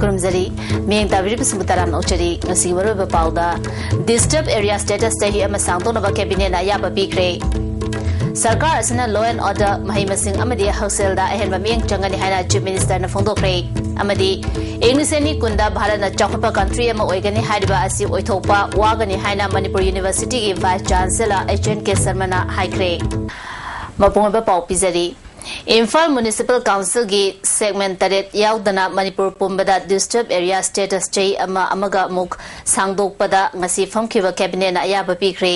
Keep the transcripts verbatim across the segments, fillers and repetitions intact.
ꯈꯨꯔꯨꯝꯖꯔꯤ꯫ ꯃꯤꯠꯌꯦꯡ ꯇꯥꯕꯤꯔꯤꯕꯁꯤꯡꯕꯨ ꯇꯔꯥꯝꯅ ꯑꯣꯛꯆꯔꯤ꯫ ꯉꯁꯤꯒꯤ ꯃꯔꯨꯑꯣꯏꯕ ꯄꯥꯎꯗ, Disturbed Area Status ꯆꯍꯤ ꯑꯃ ꯁꯥꯡꯗꯣꯛꯅꯕ Cabinet ꯅ ꯑꯌꯥꯕ ꯄꯤꯈ꯭ꯔꯦ꯫ ꯁꯔꯀꯥꯔ ꯑꯁꯤꯅ law and order, ꯃꯍꯩ ꯃꯁꯤꯡ ꯑꯃꯗꯤ ꯍꯛꯁꯦꯜꯗ ꯑꯍꯦꯟꯕ ꯃꯤꯠꯌꯦꯡ ꯆꯪꯒꯅꯤ ꯍꯥꯏꯅ Chief Minister ꯅ ꯐꯣꯡꯗꯣꯛꯈ꯭ꯔꯦ꯫ ꯑꯃꯗꯤ ꯏꯪ ꯂꯤꯁꯤꯡ ꯑꯅꯤ ꯀꯨꯟꯗ ꯚꯥꯔꯠꯅ ꯆꯥꯎꯈꯠꯄ country ꯑꯃ ꯑꯣꯏꯒꯅꯤ ꯍꯥꯏꯔꯤꯕ ꯑꯁꯤ ꯑꯣꯏꯊꯣꯛꯄ ꯋꯥꯒꯅꯤ ꯍꯥꯏꯅ ꯃꯅꯤꯄꯨꯔ University ꯒꯤ Vice Chancellor H N K ꯁꯔꯃꯅ ꯍꯥꯏꯈ꯭ꯔꯦ꯫ ꯃꯄꯨꯡ ꯑꯣꯏꯕ ꯄꯥꯎ ꯄꯤꯖꯔꯤ꯫ ꯏꯝꯐꯥꯜ Municipal Council ꯒꯤ segment ꯇꯔꯦꯠ ꯌꯥꯎꯗꯅ ꯃꯅꯤꯄꯨꯔ ꯄꯨꯝꯕꯗ Disturbed Area Status ꯆꯍꯤ ꯑꯃ ꯑꯃꯒ ꯑꯃꯨꯛ ꯁꯥꯡꯗꯣꯛꯄꯗ ꯉꯁꯤ ꯐꯝꯈꯤꯕ Cabinet ꯅ ꯑꯌꯥꯕ ꯄꯤꯈ꯭ꯔꯦ꯫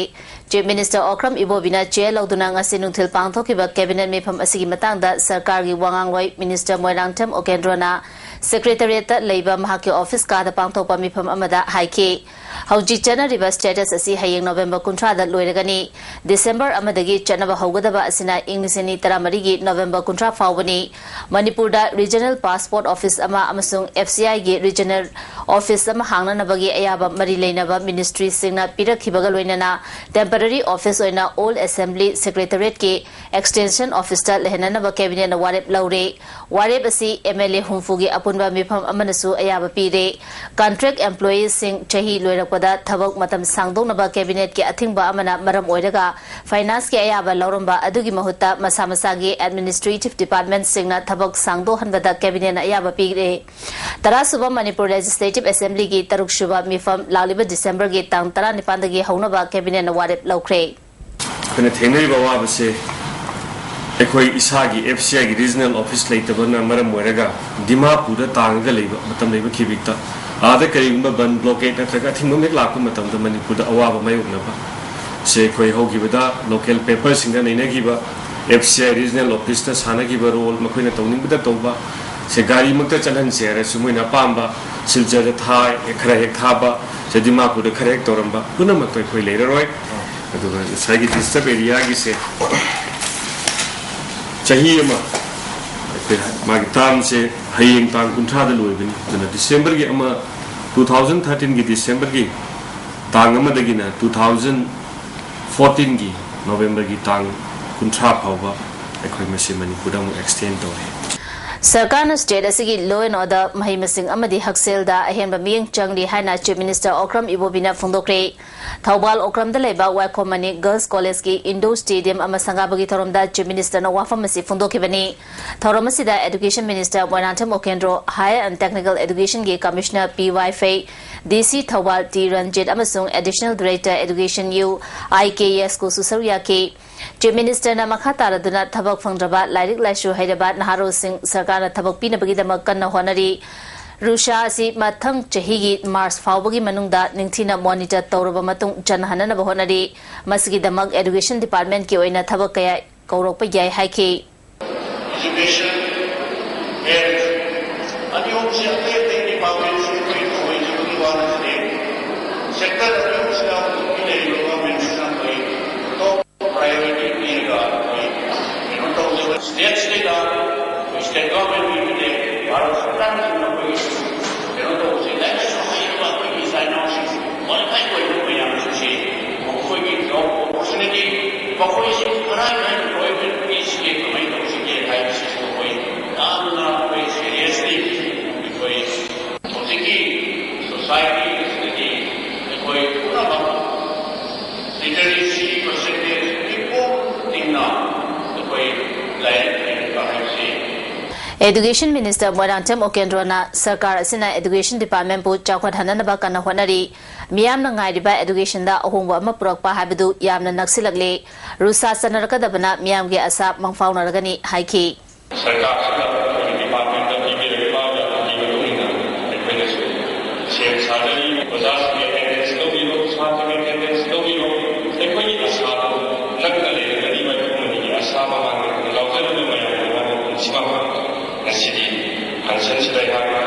Chief Minister ꯑꯣꯀ꯭ꯔꯝ ꯏꯕꯣꯕꯤꯅ chair ꯂꯧꯗꯨꯅ ꯉꯁꯤ ꯅꯨꯡꯊꯤꯜ ꯄꯥꯡꯊꯣꯛꯈꯤꯕ Cabinet ꯃꯤꯐꯝ ꯑꯁꯤꯒꯤ ꯃꯇꯥꯡꯗ ꯁꯔꯀꯥꯔꯒꯤ ꯋꯥꯉꯥꯡꯂꯣꯏ Minister ꯃꯣꯏꯔꯥꯡꯊꯦꯝ ꯑꯣꯀꯦꯟꯗ꯭ꯔꯣꯅ Secretariat ꯇ ꯂꯩꯕ ꯃꯍꯥꯛꯀꯤ office ꯀꯥꯗ ꯄꯥꯡꯊꯣꯛꯄ ꯃꯤꯐꯝ ꯑꯃꯗ ꯍꯥꯏꯈꯤ꯫ ꯍꯧꯖꯤꯛ ꯆꯠꯅꯔꯤꯕ status ꯑꯁꯤ ꯍꯌꯦꯡ November ꯀꯨꯟꯊ꯭ꯔꯥꯗ ꯂꯣꯏꯔꯒꯅꯤ꯫ December ꯑꯃꯗꯒꯤ ꯆꯠꯅꯕ ꯍꯧꯒꯗꯕ ꯑꯁꯤꯅ ꯏꯪ ꯂꯤꯁꯤꯡ ꯑꯅꯤ ꯇꯔꯥꯃꯔꯤꯒꯤ November ꯀꯨꯟꯊ꯭ꯔꯥ ꯐꯥꯎꯕꯅꯤ꯫ ꯃꯅꯤꯄꯨꯔꯗ Regional Passport Office ꯑꯃ ꯑꯃꯁꯨꯡ F C I ꯒꯤ Regional Office ꯑꯃ ꯍꯥꯡꯅꯅꯕꯒꯤ ꯑꯌꯥꯕ ꯃꯔꯤ ꯂꯩꯅꯕ ministry ꯁꯤꯡꯅ ꯄꯤꯔꯛꯈꯤꯕꯒ ꯂꯣꯏꯅꯅ temporary office ꯑꯣꯏꯅ Old Assembly Secretariat ꯀꯤ Extension Office ꯇ ꯂꯩꯍꯟꯅꯅꯕ Cabinet ꯅ ꯋꯥꯔꯦꯞ ꯂꯧꯔꯦ꯫ ꯋꯥꯔꯦꯞ ꯑꯁꯤ M L A ꯍꯨꯝꯐꯨꯒꯤ ꯑꯄꯨꯟꯕ ꯃꯤꯐꯝ ꯑꯃꯅꯁꯨ ꯑꯌꯥꯕ ꯄꯤꯔꯦ꯫ Contract employee ꯁꯤꯡ ꯆꯍꯤ ꯂꯣꯏꯔꯛꯄꯗ ꯊꯕꯛ ꯃꯇꯝ ꯁꯥꯡꯗꯣꯛꯅꯕ Cabinet ꯀꯤ ꯑꯊꯤꯡꯕ ꯑꯃꯅ ꯃꯔꯝ ꯑꯣꯏꯔꯒ Finance ꯀꯤ ꯑꯌꯥꯕ ꯂꯧꯔꯝꯕ ꯑꯗꯨꯒꯤ ꯃꯍꯨꯠꯇ ꯃꯁꯥ ꯃꯁꯥꯒꯤ Administrative Department ꯁꯤꯡꯅ ꯊꯕꯛ ꯁꯥꯡꯗꯣꯛꯍꯟꯕꯗ Cabinet ꯅ ꯑꯌꯥꯕ ꯄꯤꯔꯦ꯫ ꯇꯔꯥꯁꯨꯕ ꯃꯅꯤꯄꯨꯔ Legislative Assembly ꯒꯤ ꯇꯔꯨꯛꯁꯨꯕ ꯃꯤꯐꯝ ꯂꯥꯛꯂꯤꯕ December ꯒꯤ ꯇꯥꯡ ꯇꯔꯥꯅꯤꯄꯥꯟꯗꯒꯤ ꯍꯧꯅꯕ Cabinet ꯅ ꯋꯥꯔꯦꯞ ꯂꯧꯈ꯭ꯔꯦ꯫ ꯑꯩꯈꯣꯏꯅ ꯊꯦꯡꯅꯔꯤꯕ ꯑꯋꯥꯕꯁꯦ ꯑꯩꯈꯣꯏ ꯏꯁꯥꯒꯤ F C I ꯒꯤ Regional Office ꯂꯩꯇꯕꯅ ꯃꯔꯝ ꯑꯣꯏꯔꯒ ꯗꯤꯃꯥꯄꯨꯔꯗ ꯇꯥꯡꯉꯒ ꯂꯩꯕ ꯃꯇꯝ ꯂꯩꯕ ꯈꯤꯕꯤꯛꯇ ꯑꯥꯗ ꯀꯔꯤꯒꯨꯝꯕ ꯕꯟ, blockade ꯅꯠꯇ꯭ꯔꯒ ꯑꯊꯤꯡꯕ ꯑꯃ ꯍꯦꯛ ꯂꯥꯛꯄ ꯃꯇꯝꯗ ꯃꯅꯤꯄꯨꯔꯗ ꯑꯋꯥꯕ ꯃꯥꯌꯣꯛꯅꯕ ꯁꯦ ꯑꯩꯈꯣꯏ ꯍꯧꯈꯤꯕꯗ local paper ꯁꯤꯡꯗ ꯅꯩꯅꯈꯤꯕ F C I Regional Office ꯇ ꯁꯥꯟꯅꯈꯤꯕ role, ꯃꯈꯣꯏꯅ ꯇꯧꯅꯤꯡꯕꯗ ꯇꯧꯕ ꯁꯦ, ꯒꯥꯔꯤꯃꯛꯇ ꯆꯠꯍꯟꯁꯦ ꯍꯥꯏꯔꯁꯨ ꯃꯣꯏꯅ ꯑꯄꯥꯝꯕ ꯁꯤꯜꯆꯔꯗ ꯊꯥ ꯈꯔ ꯍꯦꯛ ꯊꯥꯕ, ꯁꯦ ꯗꯤꯃꯥꯄꯨꯔꯗ ꯈꯔ ꯍꯦꯛ ꯇꯧꯔꯝꯕ ꯄꯨꯝꯅꯃꯛꯇꯣ ꯑꯩꯈꯣꯏ ꯂꯩꯔꯔꯣꯏ꯫ ꯑꯗꯨꯒ ꯉꯁꯥꯏꯒꯤ Disturbed Area ꯒꯤꯁꯦ ꯆꯍꯤ ꯑꯃ ꯑꯩꯈꯣꯏ ꯃꯥꯒꯤ term ꯁꯦ ꯍꯌꯦꯡ ꯇꯥꯡ ꯀꯨꯟꯊ꯭ꯔꯥꯗ ꯂꯣꯏꯕꯅꯤ꯫ ꯑꯗꯨꯅ December ꯒꯤ ꯑꯃ, two thousand thirteen ꯒꯤ December ꯒꯤ ꯇꯥꯡ ꯑꯃꯗꯒꯤꯅ two thousand fourteen ꯒꯤ November ꯒꯤ ꯇꯥꯡ ꯀꯨꯟꯊ꯭ꯔꯥ ꯐꯥꯎꯕ ꯑꯩꯈꯣꯏ ꯃꯁꯤ ꯃꯅꯤꯄꯨꯔꯗ ꯑꯃꯨꯛ extend ꯇꯧꯔꯦ꯫ ꯁꯔꯀꯥꯔꯅ ꯁ꯭ꯇꯦꯠ ꯑꯁꯤꯒꯤ law and order, ꯃꯍꯩ ꯃꯁꯤꯡ ꯑꯃꯗꯤ ꯍꯛꯁꯦꯜꯗ ꯑꯍꯦꯟꯕ ꯃꯤꯠꯌꯦꯡ ꯆꯪꯂꯤ ꯍꯥꯏꯅ ꯆꯤꯐ ꯃꯤꯅꯤꯁꯇꯔ ꯑꯣꯀ꯭ꯔꯝ ꯏꯕꯣꯕꯤꯅ ꯐꯣꯡꯗꯣꯛꯈ꯭ꯔꯦ꯫ ꯊꯧꯕꯥꯜ ꯑꯣꯀ꯭ꯔꯝꯗ ꯂꯩꯕ ꯋꯥꯏꯈꯣꯝ ꯃꯅꯤ ꯒꯔꯜꯁ ꯀꯣꯂꯦꯖꯀꯤ ꯏꯟꯗꯣꯔ ꯁ꯭ꯇꯦꯗꯤꯌꯝ ꯑꯃ ꯁꯪꯒꯥꯕꯒꯤ ꯊꯧꯔꯝꯗ ꯆꯤꯐ ꯃꯤꯅꯤꯁꯇꯔꯅ ꯋꯥꯐꯝ ꯑꯁꯤ ꯐꯣꯡꯗꯣꯛꯈꯤꯕꯅꯤ꯫ ꯊꯧꯔꯝ ꯑꯁꯤꯗ education minister Moirangthem Okendro, higher and technical ꯑꯦꯗꯨꯀꯦꯁꯟꯒꯤ ꯀꯃꯤꯁꯅꯔ ꯄꯤ ꯋꯥꯏ ꯐꯩ, D C Thoubal T Ranjit ꯑꯃꯁꯨꯡ additional director education U I K S ꯀꯨꯁꯨ ꯁꯔꯨꯛ ꯌꯥꯈꯤ꯫ ꯆꯤꯐ ꯃꯤꯅꯤꯁꯇꯔꯅ ꯃꯈꯥ ꯇꯥꯔꯗꯨꯅ ꯊꯕꯛ ꯐꯪꯗ꯭ꯔꯕ ꯂꯥꯏꯔꯤꯛ ꯂꯥꯏꯁꯨ ꯍꯩꯔꯕ ꯅꯍꯥꯔꯣꯜꯁꯤꯡ ꯁꯔꯀꯥꯔꯅ ꯊꯕꯛ ꯄꯤꯅꯕꯒꯤꯗꯃꯛ ꯀꯟꯅ ꯍꯣꯠꯅꯔꯤ꯫ ꯔꯨꯁꯥ ꯑꯁꯤ ꯃꯊꯪ ꯆꯍꯤꯒꯤ ꯃꯥꯔꯆ ꯐꯥꯎꯕꯒꯤ ꯃꯅꯨꯡꯗ ꯅꯤꯡꯊꯤꯅ ꯃꯣꯅꯤꯇꯔ ꯇꯧꯔꯕ ꯃꯇꯨꯡ ꯆꯠꯅꯍꯟꯅꯅꯕ ꯍꯣꯠꯅꯔꯤ꯫ ꯃꯁꯤꯒꯤꯗꯃꯛ ꯑꯦꯗꯨꯀꯦꯁꯟ ꯗꯤꯄꯥꯔꯠꯃꯦꯟꯠꯀꯤ ꯑꯣꯏꯅ ꯊꯕꯛ ꯀꯌꯥ ꯀꯧꯔꯛꯄ ꯌꯥꯏ ꯍꯥꯏꯈꯤ꯫ Education, health, ꯑꯅꯤ ꯑꯍꯨꯝꯁꯤ ꯑꯇꯩ ꯑꯇꯩ departmentꯁꯤ ꯑꯩꯈꯣꯏ ꯊꯑꯣꯏꯖꯕꯒꯤ ꯋꯥ ꯅꯠꯇꯦ꯫ Sector ꯑꯅꯤ ꯑꯍꯨꯝꯁꯤꯗ ꯍꯧꯖꯤꯛꯀꯤ ꯂꯩꯔꯤꯕ governmentꯁꯤꯅ ꯑꯩꯈꯣꯏ top priority ꯄꯤꯔꯒ ꯑꯩꯈꯣꯏ ꯀꯩꯅꯣ ꯇꯧꯖꯕ stateꯁꯤꯗꯩꯗ ꯑꯩꯈꯣꯏ state governmentꯀꯤ ꯅꯠꯇꯦ, ꯚꯥꯔꯠ ꯁꯔꯀꯥꯔꯅ ꯑꯩꯈꯣꯏꯒꯤ ꯀꯩꯅꯣ ꯇꯧꯕꯁꯦ, ꯂꯥꯏꯔꯤꯛ ꯂꯥꯏꯁꯨ ꯍꯩꯔꯕ ꯑꯩꯈꯣꯏꯒꯤ ꯏꯆꯥ ꯏꯅꯥꯎꯁꯤꯡ qualified ꯑꯣꯏꯕ ꯃꯌꯥꯝꯁꯤꯡꯁꯤ ꯃꯈꯣꯏꯒꯤ job opportunity, ꯃꯈꯣꯏꯁꯤ ꯀꯔꯥꯏꯗ employment ꯄꯤꯁꯤꯒꯦ, ꯀꯃꯥꯏꯅ ꯇꯧꯁꯤꯒꯦ ꯍꯥꯏꯕꯁꯤꯁꯨ ꯑꯩꯈꯣꯏ ꯌꯥꯝꯅ ꯑꯩꯈꯣꯏ seriously ꯑꯩꯈꯣꯏ ꯍꯧꯖꯤꯛꯀꯤ society ꯑꯁꯤꯗꯗꯤ ꯑꯩꯈꯣꯏ ꯄꯨꯝꯅꯃꯛ literacy percentage ꯃꯤꯄꯨꯝ ꯇꯤꯡꯅ ꯑꯩꯈꯣꯏ ꯂꯥꯏꯔꯤꯛ ꯍꯩꯔꯛꯄ ꯍꯥꯏꯕꯁꯤ ꯑꯦꯗꯨꯀꯦꯁꯟ ꯃꯤꯅꯤꯁꯇꯔ ꯃꯣꯏꯔꯥꯡꯊꯦꯝ ꯑꯣꯀꯦꯟꯗ꯭ꯔꯣꯅ ꯁꯔꯀꯥꯔ ꯑꯁꯤꯅ ꯑꯦꯗꯨꯀꯦꯁꯟ ꯗꯤꯄꯥꯔꯠꯃꯦꯟꯕꯨ ꯆꯥꯎꯈꯠꯍꯟꯅꯅꯕ ꯀꯟꯅ ꯍꯣꯠꯅꯔꯤ꯫ ꯃꯤꯌꯥꯝꯅ ꯉꯥꯏꯔꯤꯕ ꯑꯦꯗꯨꯀꯦꯁꯟꯗ ꯑꯍꯣꯡꯕ ꯑꯃ ꯄꯨꯔꯛꯄ ꯍꯥꯏꯕꯗꯨ ꯌꯥꯝꯅ ꯅꯛꯁꯤꯜꯂꯛꯂꯦ꯫ ꯔꯨꯁꯥ ꯆꯠꯅꯔꯛꯀꯗꯕꯅ ꯃꯤꯌꯥꯝꯒꯤ ꯑꯁꯥ ꯃꯪꯐꯥꯎꯅꯔꯒꯅꯤ ꯍꯥꯏꯈꯤ꯫ ꯁꯔꯀꯥꯔꯁꯤꯅ ꯑꯩꯈꯣꯏꯒꯤ ꯗꯤꯄꯥꯔꯠꯃꯦꯟꯗ ꯄꯤꯕꯤꯔꯛꯏꯕ ꯌꯥꯊꯪꯒꯤ ꯃꯇꯨꯡ ꯏꯟꯅ ꯑꯩꯈꯣꯏꯅꯁꯨ ꯁꯦꯝ ꯁꯥꯖꯔꯤ꯫ ꯑꯣꯖꯥꯁꯤꯡꯒꯤ attendance ꯂꯧꯕꯤꯔꯣ, ꯁꯥꯇ꯭ꯔꯒꯤ attendance ꯂꯧꯕꯤꯔꯣ꯫ ꯑꯩꯈꯣꯏꯒꯤ ꯑꯁꯥꯗꯣ ꯅꯛꯅ ꯂꯩꯔꯒꯗꯤ ꯃꯥꯏꯄꯨꯅꯕꯒꯤ ꯑꯁꯥ ꯃꯉꯥꯜ ꯂꯥꯎꯖꯔꯤꯕ ꯃꯌꯥꯝꯒꯤ ꯃꯔꯛꯇ ꯄꯨꯟꯁꯤꯃꯛ ꯉꯁꯤꯗꯤ functionꯁꯤꯗ ꯑꯩꯍꯥꯛꯅ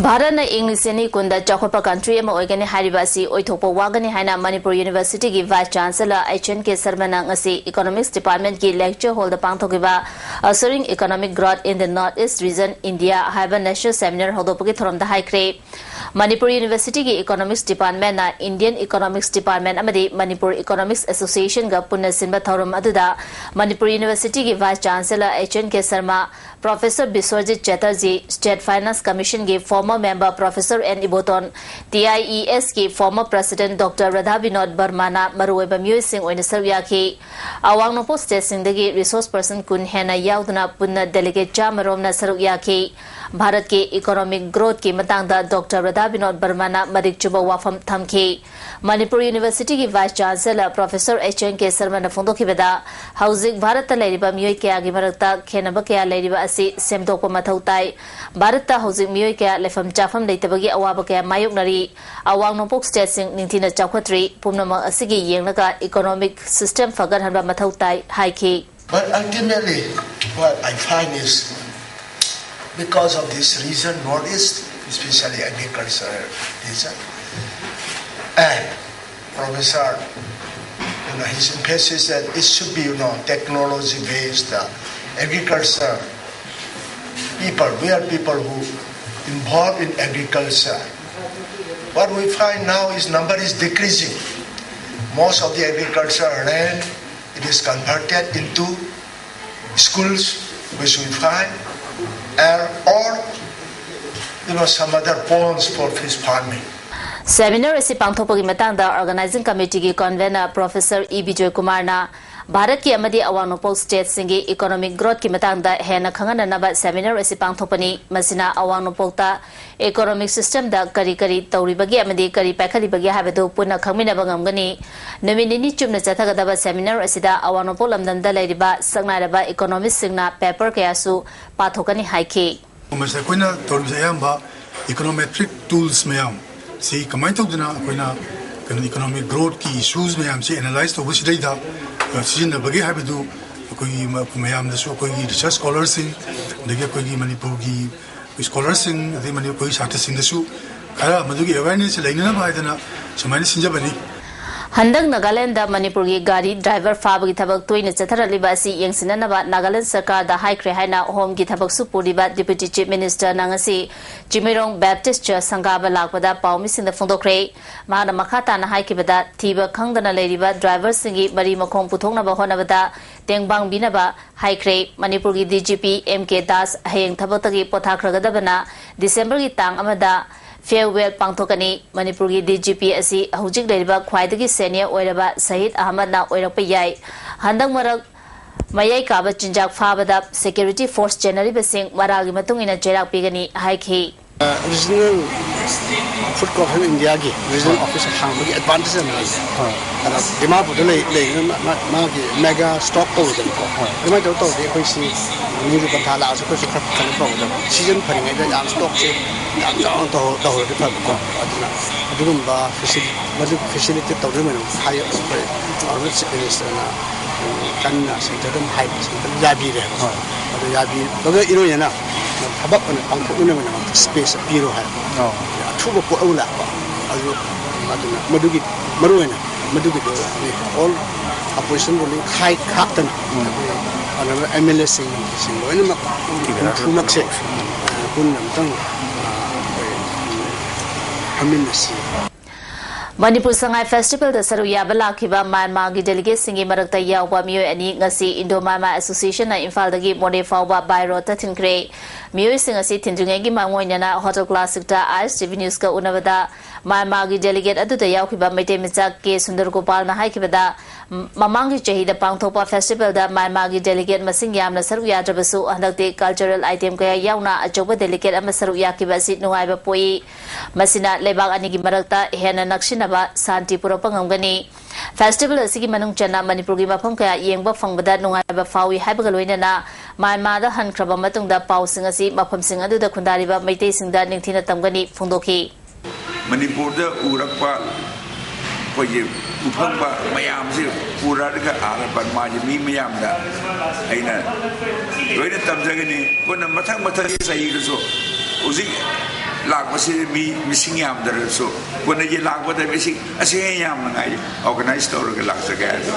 ꯚꯥꯔꯠꯅ ꯏꯪ ꯂꯤꯁꯤꯡ ꯑꯅꯤ ꯀꯨꯟꯗ ꯆꯥꯎꯈꯠꯄ country ꯑꯃ ꯑꯣꯏꯒꯅꯤ ꯍꯥꯏꯔꯤꯕ ꯑꯁꯤ ꯑꯣꯏꯊꯣꯛꯄ ꯋꯥꯒꯅꯤ ꯍꯥꯏꯅ ꯃꯅꯤꯄꯨꯔ ꯌꯨꯅꯤꯚꯔꯁꯤꯇꯤꯒꯤ vice chancellor H N K ꯁꯔꯃꯅ ꯉꯁꯤ economics departmentꯀꯤ lecture hallꯗ ꯄꯥꯡꯊꯣꯛꯈꯤꯕ Ushering Economic Growth in the North East Region, India ꯍꯥꯏꯕ national seminar ꯍꯧꯗꯣꯛꯄꯒꯤ ꯊꯧꯔꯝꯗ ꯍꯥꯏꯈ꯭ꯔꯦ꯫ ꯃꯅꯤꯄꯨꯔ ꯌꯨꯅꯤꯚꯔꯁꯤꯇꯤꯒꯤ ꯏꯀꯣꯅꯣꯃꯤꯛꯁ ꯗꯤꯄꯥꯔꯠꯃꯦꯟꯅ ꯏꯟꯗꯤꯌꯟ ꯏꯀꯣꯅꯣꯃꯤꯛꯁ ꯗꯤꯄꯥꯔꯠꯃꯦꯟ ꯑꯃꯗꯤ ꯃꯅꯤꯄꯨꯔ ꯏꯀꯣꯅꯣꯃꯤꯛꯁ ꯑꯦꯁꯣꯁꯤꯌꯦꯁꯟꯒ ꯄꯨꯟꯅ ꯁꯤꯟꯕ ꯊꯧꯔꯝ ꯑꯗꯨꯗ ꯃꯅꯤꯄꯨꯔ ꯌꯨꯅꯤꯚꯔꯁꯤꯇꯤꯒꯤ vice chancellor H N K Sharma, professor Biswajit Chatterjee, state finance ꯀꯃꯤꯁꯟꯒꯤ former member professor N Iboton, T I E ꯑꯦꯁꯀꯤ former president doctor Radha Binod Barman ꯃꯔꯨꯑꯣꯏꯕ ꯃꯤꯑꯣꯏꯁꯤꯡ ꯑꯣꯏꯅ ꯁꯔꯨꯛ ꯌꯥꯈꯤ꯫ ꯑꯋꯥꯡ ꯅꯣꯡꯄꯣꯛ ꯁ꯭ꯇꯦꯠꯁꯤꯡꯗꯒꯤ ꯔꯤꯁꯣꯔꯁ ꯄꯔꯁꯟ ꯀꯨꯟ ꯍꯦꯟꯅ ꯌꯥꯎꯗꯨꯅ ꯄꯨꯟꯅ ꯗꯦꯂꯤꯒꯦꯠ ꯆꯥꯝꯃ ꯔꯣꯝꯅ ꯁꯔꯨꯛ ꯌꯥꯈꯤ꯫ ꯚꯥꯔꯠꯀꯤ ꯏꯀꯣꯅꯣꯃꯤꯛ ꯒ꯭ꯔꯣꯊꯀꯤ ꯃꯇꯥꯡꯗ ꯗꯣꯛꯇꯔ ꯔꯥꯙꯥ ꯕꯤꯅꯣꯗ ꯕꯔꯃꯥꯅ ꯃꯔꯤꯛ ꯆꯨꯝꯕ ꯋꯥꯐꯝ ꯊꯝꯈꯤ꯫ ꯃꯅꯤꯄꯨꯔ ꯌꯨꯅꯤꯚꯔꯁꯤꯇꯤꯒꯤ vice chancellor professor H N K ꯁꯔꯃꯅ ꯐꯣꯡꯗꯣꯛꯈꯤꯕꯗ, ꯍꯧꯖꯤꯛ ꯚꯥꯔꯠꯇ ꯂꯩꯔꯤꯕ ꯃꯤꯑꯣꯏ ꯀꯌꯥꯒꯤ ꯃꯔꯛꯇ ꯈꯦꯟꯅꯕ ꯀꯌꯥ ꯂꯩꯔꯤꯕ ꯑꯁꯤ ꯁꯦꯝꯗꯣꯛꯄ ꯃꯊꯧ ꯇꯥꯏ꯫ ꯚꯥꯔꯠꯇ ꯍꯧꯖꯤꯛ ꯃꯤꯑꯣꯏ ꯀꯌꯥ ꯂꯩꯐꯝ ꯆꯥꯐꯝ ꯂꯩꯇꯕꯒꯤ ꯑꯋꯥꯕ ꯀꯌꯥ ꯃꯥꯌꯣꯛꯅꯔꯤ꯫ ꯑꯋꯥꯡ ꯅꯣꯡꯄꯣꯛ ꯁ꯭ꯇꯦꯠꯁꯤꯡ ꯅꯤꯡꯊꯤꯅ ꯆꯥꯎꯈꯠꯇ꯭ꯔꯤ꯫ ꯄꯨꯝꯅꯃꯛ ꯑꯁꯤꯒꯤ ꯌꯦꯡꯂꯒ ꯏꯀꯣꯅꯣꯃꯤꯛ ꯁꯤꯁꯇꯦꯝ ꯐꯒꯠꯍꯟꯕ ꯃꯊꯧ ꯇꯥꯏ ꯍꯥꯏꯈꯤ꯫ But ultimately, what I find is, because of this reason, Northeast, especially agricultural reason, and Professor, you know, his emphasis that it should be, you know, technology-based, uh, agriculture. People, we are people who involved in agriculture. What we find now is number is decreasing. Most of the agricultural land, it is converted into schools, which we find, and, or, you know, some other ponds for fish farming. Seminar ꯑꯁꯤ ꯄꯥꯡꯊꯣꯛꯄꯒꯤ ꯃꯇꯥꯡꯗ organising ꯀꯃꯤꯇꯤꯒꯤ convener professor E Bijoy ꯀꯨꯃꯥꯔꯅ ꯚꯥꯔꯠꯀꯤ ꯑꯃꯗꯤ ꯑꯋꯥꯡ ꯅꯣꯡꯄꯣꯛ ꯁ꯭ꯇꯦꯠꯁꯤꯡꯒꯤ economic ꯒ꯭ꯔꯣꯊꯀꯤ ꯃꯇꯥꯡꯗ ꯍꯦꯟꯅ ꯈꯪꯍꯟꯅꯅꯕ seminar ꯑꯁꯤ ꯄꯥꯡꯊꯣꯛꯄꯅꯤ꯫ ꯃꯁꯤꯅ ꯑꯋꯥꯡ ꯅꯣꯡꯄꯣꯛꯇ ꯏꯀꯣꯅꯣꯃꯤꯛ ꯁꯤꯁꯇꯦꯝꯗ ꯀꯔꯤ ꯀꯔꯤ ꯇꯧꯔꯤꯕꯒꯦ ꯑꯃꯗꯤ ꯀꯔꯤ ꯄꯥꯏꯈꯠꯂꯤꯕꯒꯦ ꯍꯥꯏꯕꯗꯨ ꯄꯨꯟꯅ ꯈꯪꯃꯤꯟꯅꯕ ꯉꯝꯒꯅꯤ꯫ ꯅꯨꯃꯤꯠ ꯅꯤꯅꯤ ꯆꯨꯞꯅ ꯆꯠꯊꯒꯗꯕ ꯁꯦꯃꯤꯅꯥꯔ ꯑꯁꯤꯗ ꯑꯋꯥꯡ ꯅꯣꯡꯄꯣꯛ ꯂꯝꯗꯝꯗ ꯂꯩꯔꯤꯕ ꯁꯛꯅꯥꯏꯔꯕ ꯏꯀꯣꯅꯣꯃꯤꯁ꯭ꯠꯁꯤꯡꯅ ꯄꯦꯄꯔ ꯀꯌꯥꯁꯨ ꯄꯥꯊꯣꯛꯀꯅꯤ ꯍꯥꯏꯈꯤ꯫ ꯃꯁꯤꯗ ꯑꯩꯈꯣꯏꯅ ꯇꯧꯔꯤꯕꯁꯦ ꯑꯌꯥꯝꯕ ꯏꯀꯣꯅꯣꯃꯦꯇ꯭ꯔꯤꯛ ꯇꯨꯜꯁ ꯃꯌꯥꯝ ꯁꯤ ꯀꯃꯥꯏꯅ ꯇꯧꯗꯅ ꯑꯩꯈꯣꯏꯅ ꯀꯩꯅꯣ ꯏꯀꯣꯅꯣꯃꯤꯛ ꯒ꯭ꯔꯣꯠꯀꯤ ꯏꯁꯨꯁ ꯃꯌꯥꯝꯁꯤ ꯑꯦꯅꯥꯂꯥꯏꯁ ꯇꯧꯕꯁꯤꯗꯩꯗ, ꯑ, ꯁꯤꯖꯤꯟꯅꯕꯒꯦ ꯍꯥꯏꯕꯗꯨ ꯑꯩꯈꯣꯏꯒꯤ ꯃ-, ꯃꯌꯥꯝꯗꯁꯨ ꯑꯩꯈꯣꯏꯒꯤ ꯔꯤꯁꯔꯁ ꯁ꯭ꯀꯣꯂꯔꯁꯤꯡ, ꯑꯗꯒꯤ ꯑꯩꯈꯣꯏꯒꯤ ꯃꯅꯤꯄꯨꯔꯒꯤ ꯁ꯭ꯀꯣꯂꯔꯁꯤꯡ, ꯑꯗꯒꯤ ꯃꯅꯤꯄꯨꯔꯒꯤ ꯁꯥꯇ꯭ꯔꯁꯤꯡꯗꯁꯨ ꯈꯔ ꯃꯗꯨꯒꯤ ꯑꯦꯋꯦꯔꯅꯦꯁ ꯂꯩꯅꯅꯕ ꯍꯥꯏꯗꯅ ꯁꯨꯃꯥꯏꯅ ꯁꯤꯟꯖꯕꯅꯤ꯫ ꯍꯟꯗꯛ ꯅꯥꯒꯥꯂꯦꯟꯗ ꯃꯅꯤꯄꯨꯔꯒꯤ ꯒꯥꯔꯤ ꯗ꯭ꯔꯥꯏꯚꯔ ꯐꯥꯕꯒꯤ ꯊꯕꯛ ꯇꯣꯏꯅ ꯆꯠꯊꯔꯛꯂꯤꯕ ꯑꯁꯤ ꯌꯦꯡꯁꯤꯟꯅꯅꯕ ꯅꯥꯒꯥꯂꯦꯟ ꯁꯔꯀꯥꯔꯗ ꯍꯥꯏꯈ꯭ꯔꯦ ꯍꯥꯏꯅ ꯍꯣꯝꯒꯤ ꯊꯕꯛꯁꯨ ꯄꯨꯔꯤꯕ ꯗꯤꯄ꯭ꯌꯨꯇꯤ ꯆꯤꯐ ꯃꯤꯅꯤꯁꯇꯔꯅ ꯉꯁꯤ ꯆꯤꯡꯃꯩꯔꯣꯡ ꯕꯦꯞꯇꯤꯁ ꯆꯔꯆ ꯁꯪꯒꯥꯕ ꯂꯥꯛꯄꯗ ꯄꯥꯎꯃꯤꯁꯤꯡꯗ ꯐꯣꯡꯗꯣꯛꯈ꯭ꯔꯦ꯫ ꯃꯍꯥꯛꯅ ꯃꯈꯥ ꯇꯥꯅ ꯍꯥꯏꯈꯤꯕꯗ, ꯊꯤꯕ ꯈꯪꯗꯅ ꯂꯩꯔꯤꯕ ꯗ꯭ꯔꯥꯏꯚꯔꯁꯤꯡꯒꯤ ꯃꯔꯤ ꯃꯈꯣꯡ ꯄꯨꯊꯣꯛꯅꯕ ꯍꯣꯠꯅꯕꯗ ꯇꯦꯡꯕꯥꯡꯕꯤꯅꯕ ꯍꯥꯏꯈ꯭ꯔꯦ꯫ ꯃꯅꯤꯄꯨꯔꯒꯤ ꯗꯤ ꯖꯤ ꯄꯤ ꯑꯦꯝ ꯀꯦ ꯗꯥꯁ ꯍꯌꯦꯡ ꯊꯕꯛꯇꯒꯤ ꯄꯣꯊꯥꯈ꯭ꯔꯒꯗꯕꯅ ꯗꯤꯁꯦꯝꯕꯔꯒꯤ ꯇꯥꯡ ꯑꯃꯗ farewell ꯄꯥꯡꯊꯣꯛꯀꯅꯤ꯫ ꯃꯅꯤꯄꯨꯔꯒꯤ ꯗꯤ ꯖꯤ ꯄꯤ ꯑꯁꯤ ꯍꯧꯖꯤꯛ ꯂꯩꯔꯤꯕ ꯈ꯭ꯋꯥꯏꯗꯒꯤ senior ꯑꯣꯏꯔꯕ ꯁꯍꯤꯗ ꯑꯍꯃꯗꯅ ꯑꯣꯏꯔꯛꯄ ꯌꯥꯏ꯫ ꯍꯟꯗꯛ ꯃꯔꯛ ꯃꯌꯥꯏ ꯀꯥꯕ ꯆꯤꯟꯖꯥꯛ ꯐꯥꯕꯗ security force ꯆꯦꯟꯅꯔꯤꯕꯁꯤꯡ ꯃꯔꯥꯜꯒꯤ ꯃꯇꯨꯡ ꯏꯟꯅ ꯆꯩꯔꯥꯛ ꯄꯤꯒꯅꯤ ꯍꯥꯏꯈꯤ꯫ Regional Food Corporation India ꯒꯤ regional office ꯍꯥꯡꯕꯒꯤ advantage ꯌꯥꯝ ꯂꯩ꯫ ꯑꯗ ꯗꯤꯃꯥꯄꯨꯔꯗ ꯂꯩ, ꯂꯩꯔꯤꯕ ꯃꯥ-, ꯃꯥ-, ꯃꯥꯒꯤ mega stock ꯇꯧꯗꯅꯀꯣ꯫ ꯑꯗꯨꯃꯥꯏꯅ ꯇꯧ ꯇꯧꯔꯗꯤ ꯑꯩꯈꯣꯏꯁꯤ ꯅꯣꯡꯖꯨ ꯄꯟꯊꯥ ꯂꯥꯛꯑꯁꯨ ꯑꯩꯈꯣꯏꯁꯨ ꯈꯔ ꯀꯩꯅꯣ ꯇꯧꯒꯗꯕ꯫ Season ꯐꯔꯤꯉꯩꯗ ꯌꯥꯝ stock ꯁꯦ ꯌꯥꯝ ꯆꯥꯎꯅ ꯇꯧꯍꯧ-, ꯇꯧꯍꯧꯔꯗꯤ ꯐꯕꯀꯣ꯫ ꯑꯗꯨꯅ ꯑꯗꯨꯒꯨꯝꯕ facil-, ꯃꯗꯨ facilitate ꯇꯧꯅꯕꯒꯤꯗꯃꯛꯇ ꯍꯥꯏ-, ꯑꯩꯈꯣꯏ Honourable Chief Minister ꯅ ꯀꯟꯅ centre ꯗ ꯑꯗꯨꯝ ꯍꯥꯏꯕ, centre ꯗ ꯌꯥꯕꯤꯔꯦ ꯍꯥꯏꯕ꯫ ꯑꯗꯨ ꯌꯥꯕꯤꯕꯒ ꯏꯔꯣꯏꯅꯅ ꯊꯕꯛ ꯑꯣꯏꯅ ꯄꯥꯡꯊꯣꯛꯅꯅꯕꯒꯤꯗꯃꯛꯇ space ꯄꯤꯔꯣ ꯍꯥꯏꯕ꯫ ꯑꯊꯨꯕ ꯄꯣꯠ ꯑꯃ ꯂꯥꯛꯄ꯫ ꯑꯗꯨ, ꯑꯗꯨꯅ ꯃꯗꯨꯒꯤ ꯃꯔꯨ ꯑꯣꯏꯅ ꯃꯗꯨꯒꯤꯗꯣ all opposition ꯕꯨ ꯂꯣꯏ ꯈꯥꯏ ꯈꯥꯛꯇꯅ ꯑꯩꯈꯣꯏ Honourable M L A ꯁꯤꯡ, ꯁꯤꯡ ꯂꯣꯏꯅꯃꯛ ꯍꯨꯝꯐꯨꯃꯛꯁꯦ ꯄꯨꯟꯅ ꯑꯃꯨꯛꯇꯪ, ꯑ, ꯑꯩꯈꯣꯏ ꯐꯝꯃꯤꯟꯅꯁꯤ꯫ ꯃꯅꯤꯄꯨꯔ ꯁꯉꯥꯏ ꯐꯦꯁꯇꯤꯚꯦꯜꯗ ꯁꯔꯨꯛ ꯌꯥꯕ ꯂꯥꯛꯈꯤꯕ ꯃ꯭ꯌꯥꯟꯃꯥꯔꯒꯤ delegateꯁꯤꯡꯒꯤ ꯃꯔꯛꯇ ꯌꯥꯎꯕ ꯃꯤꯑꯣꯏ ꯑꯅꯤ ꯉꯁꯤ Indo Myanmar Association ꯅ ꯏꯝꯐꯥꯜꯗꯒꯤ ꯃꯣꯔꯦ ꯐꯥꯎꯕ by road ꯇ ꯊꯤꯟꯈ꯭ꯔꯦ꯫ ꯃꯤꯑꯣꯏꯁꯤꯡ ꯑꯁꯤ ꯊꯤꯟꯗ꯭ꯔꯤꯉꯩꯒꯤ ꯃꯥꯡꯑꯣꯏꯅꯅ Hotel Classic ꯇ I S T V News ꯀ ꯎꯅꯕꯗ ꯃ꯭ꯌꯥꯟꯃꯥꯔꯒꯤ delegate ꯑꯗꯨꯗ ꯌꯥꯎꯈꯤꯕ ꯃꯩꯇꯩ ꯃꯆꯥ ꯀꯦ ꯁꯨꯟꯗꯔ ꯒꯣꯄꯥꯜꯅ ꯍꯥꯏꯈꯤꯕꯗ, ꯃ-, ꯃꯃꯥꯡꯒꯤ ꯆꯍꯤꯗ ꯄꯥꯡꯊꯣꯛꯄ ꯐꯦꯁꯇꯤꯚꯦꯜꯗ ꯃ꯭ꯌꯥꯟꯃꯥꯔꯒꯤ delegate ꯃꯁꯤꯡ ꯌꯥꯝꯅ ꯁꯔꯨꯛ ꯌꯥꯗ꯭ꯔꯕꯁꯨ, ꯍꯟꯗꯛꯇꯤ cultural item ꯀꯌꯥ ꯌꯥꯎꯅ ꯑꯆꯧꯕ delegate ꯑꯃ ꯁꯔꯨꯛ ꯌꯥꯈꯤꯕ ꯑꯁꯤ ꯅꯨꯡꯉꯥꯏꯕ ꯄꯣꯛꯏ꯫ ꯃꯁꯤꯅ ꯂꯩꯕꯥꯛ ꯑꯅꯤꯒꯤ ꯃꯔꯛꯇ ꯍꯦꯟꯅ ꯅꯛꯁꯤꯟꯅꯕ, ꯁꯥꯟꯇꯤ ꯄꯨꯔꯛꯄ ꯉꯝꯒꯅꯤ꯫ ꯐꯦꯁꯇꯤꯚꯦꯜ ꯑꯁꯤꯒꯤ ꯃꯅꯨꯡ ꯆꯟꯅ ꯃꯅꯤꯄꯨꯔꯒꯤ ꯃꯐꯝ ꯀꯌꯥ ꯌꯦꯡꯕ ꯐꯪꯕꯗ ꯅꯨꯡꯉꯥꯏꯕ ꯐꯥꯎꯏ ꯍꯥꯏꯕꯒ ꯂꯣꯏꯅꯅ, ꯃ꯭ꯌꯥꯟꯃꯥꯔꯗ ꯍꯟꯈ꯭ꯔꯕ ꯃꯇꯨꯡꯗ ꯄꯥꯎꯁꯤꯡ ꯑꯁꯤ ꯃꯐꯝꯁꯤꯡ ꯑꯗꯨꯗ ꯈꯨꯟꯗꯥꯔꯤꯕ ꯃꯩꯇꯩꯁꯤꯡꯗ ꯅꯤꯡꯊꯤꯅ ꯇꯝꯒꯅꯤ ꯐꯣꯡꯗꯣꯛꯈꯤ꯫ ꯃꯅꯤꯄꯨꯔꯗ ꯎꯔꯛꯄ ꯑꯩꯈꯣꯏꯒꯤ ꯎꯐꯪꯕ ꯃꯌꯥꯝꯁꯦ ꯄꯨꯔꯛꯑꯒ ꯑꯥꯗ ꯕꯔꯃꯥꯒꯤ ꯃꯤ ꯃꯌꯥꯝꯗ ꯑꯩꯅ ꯂꯣꯏꯅ ꯇꯝꯖꯒꯅꯤ꯫ ꯑꯩꯈꯣꯏꯅ ꯃꯊꯪ ꯃꯊꯪꯒꯤ ꯆꯍꯤꯗꯁꯨ ꯍꯧꯖꯤꯛ ꯂꯥꯛꯄꯁꯤ ꯃꯤ ꯃꯤꯁꯤꯡ ꯌꯥꯝꯗ꯭ꯔꯁꯨ ꯀꯣꯟꯅꯒꯤ ꯂꯥꯛꯄꯗ ꯃꯤꯁꯤꯡ ꯑꯁꯤ ꯌꯥꯝꯅꯉꯥꯏ ꯑꯣꯔꯒꯅꯥꯏꯖ ꯇꯧꯔꯒ ꯂꯥꯛꯆꯒꯦ ꯍꯥꯏꯗꯨ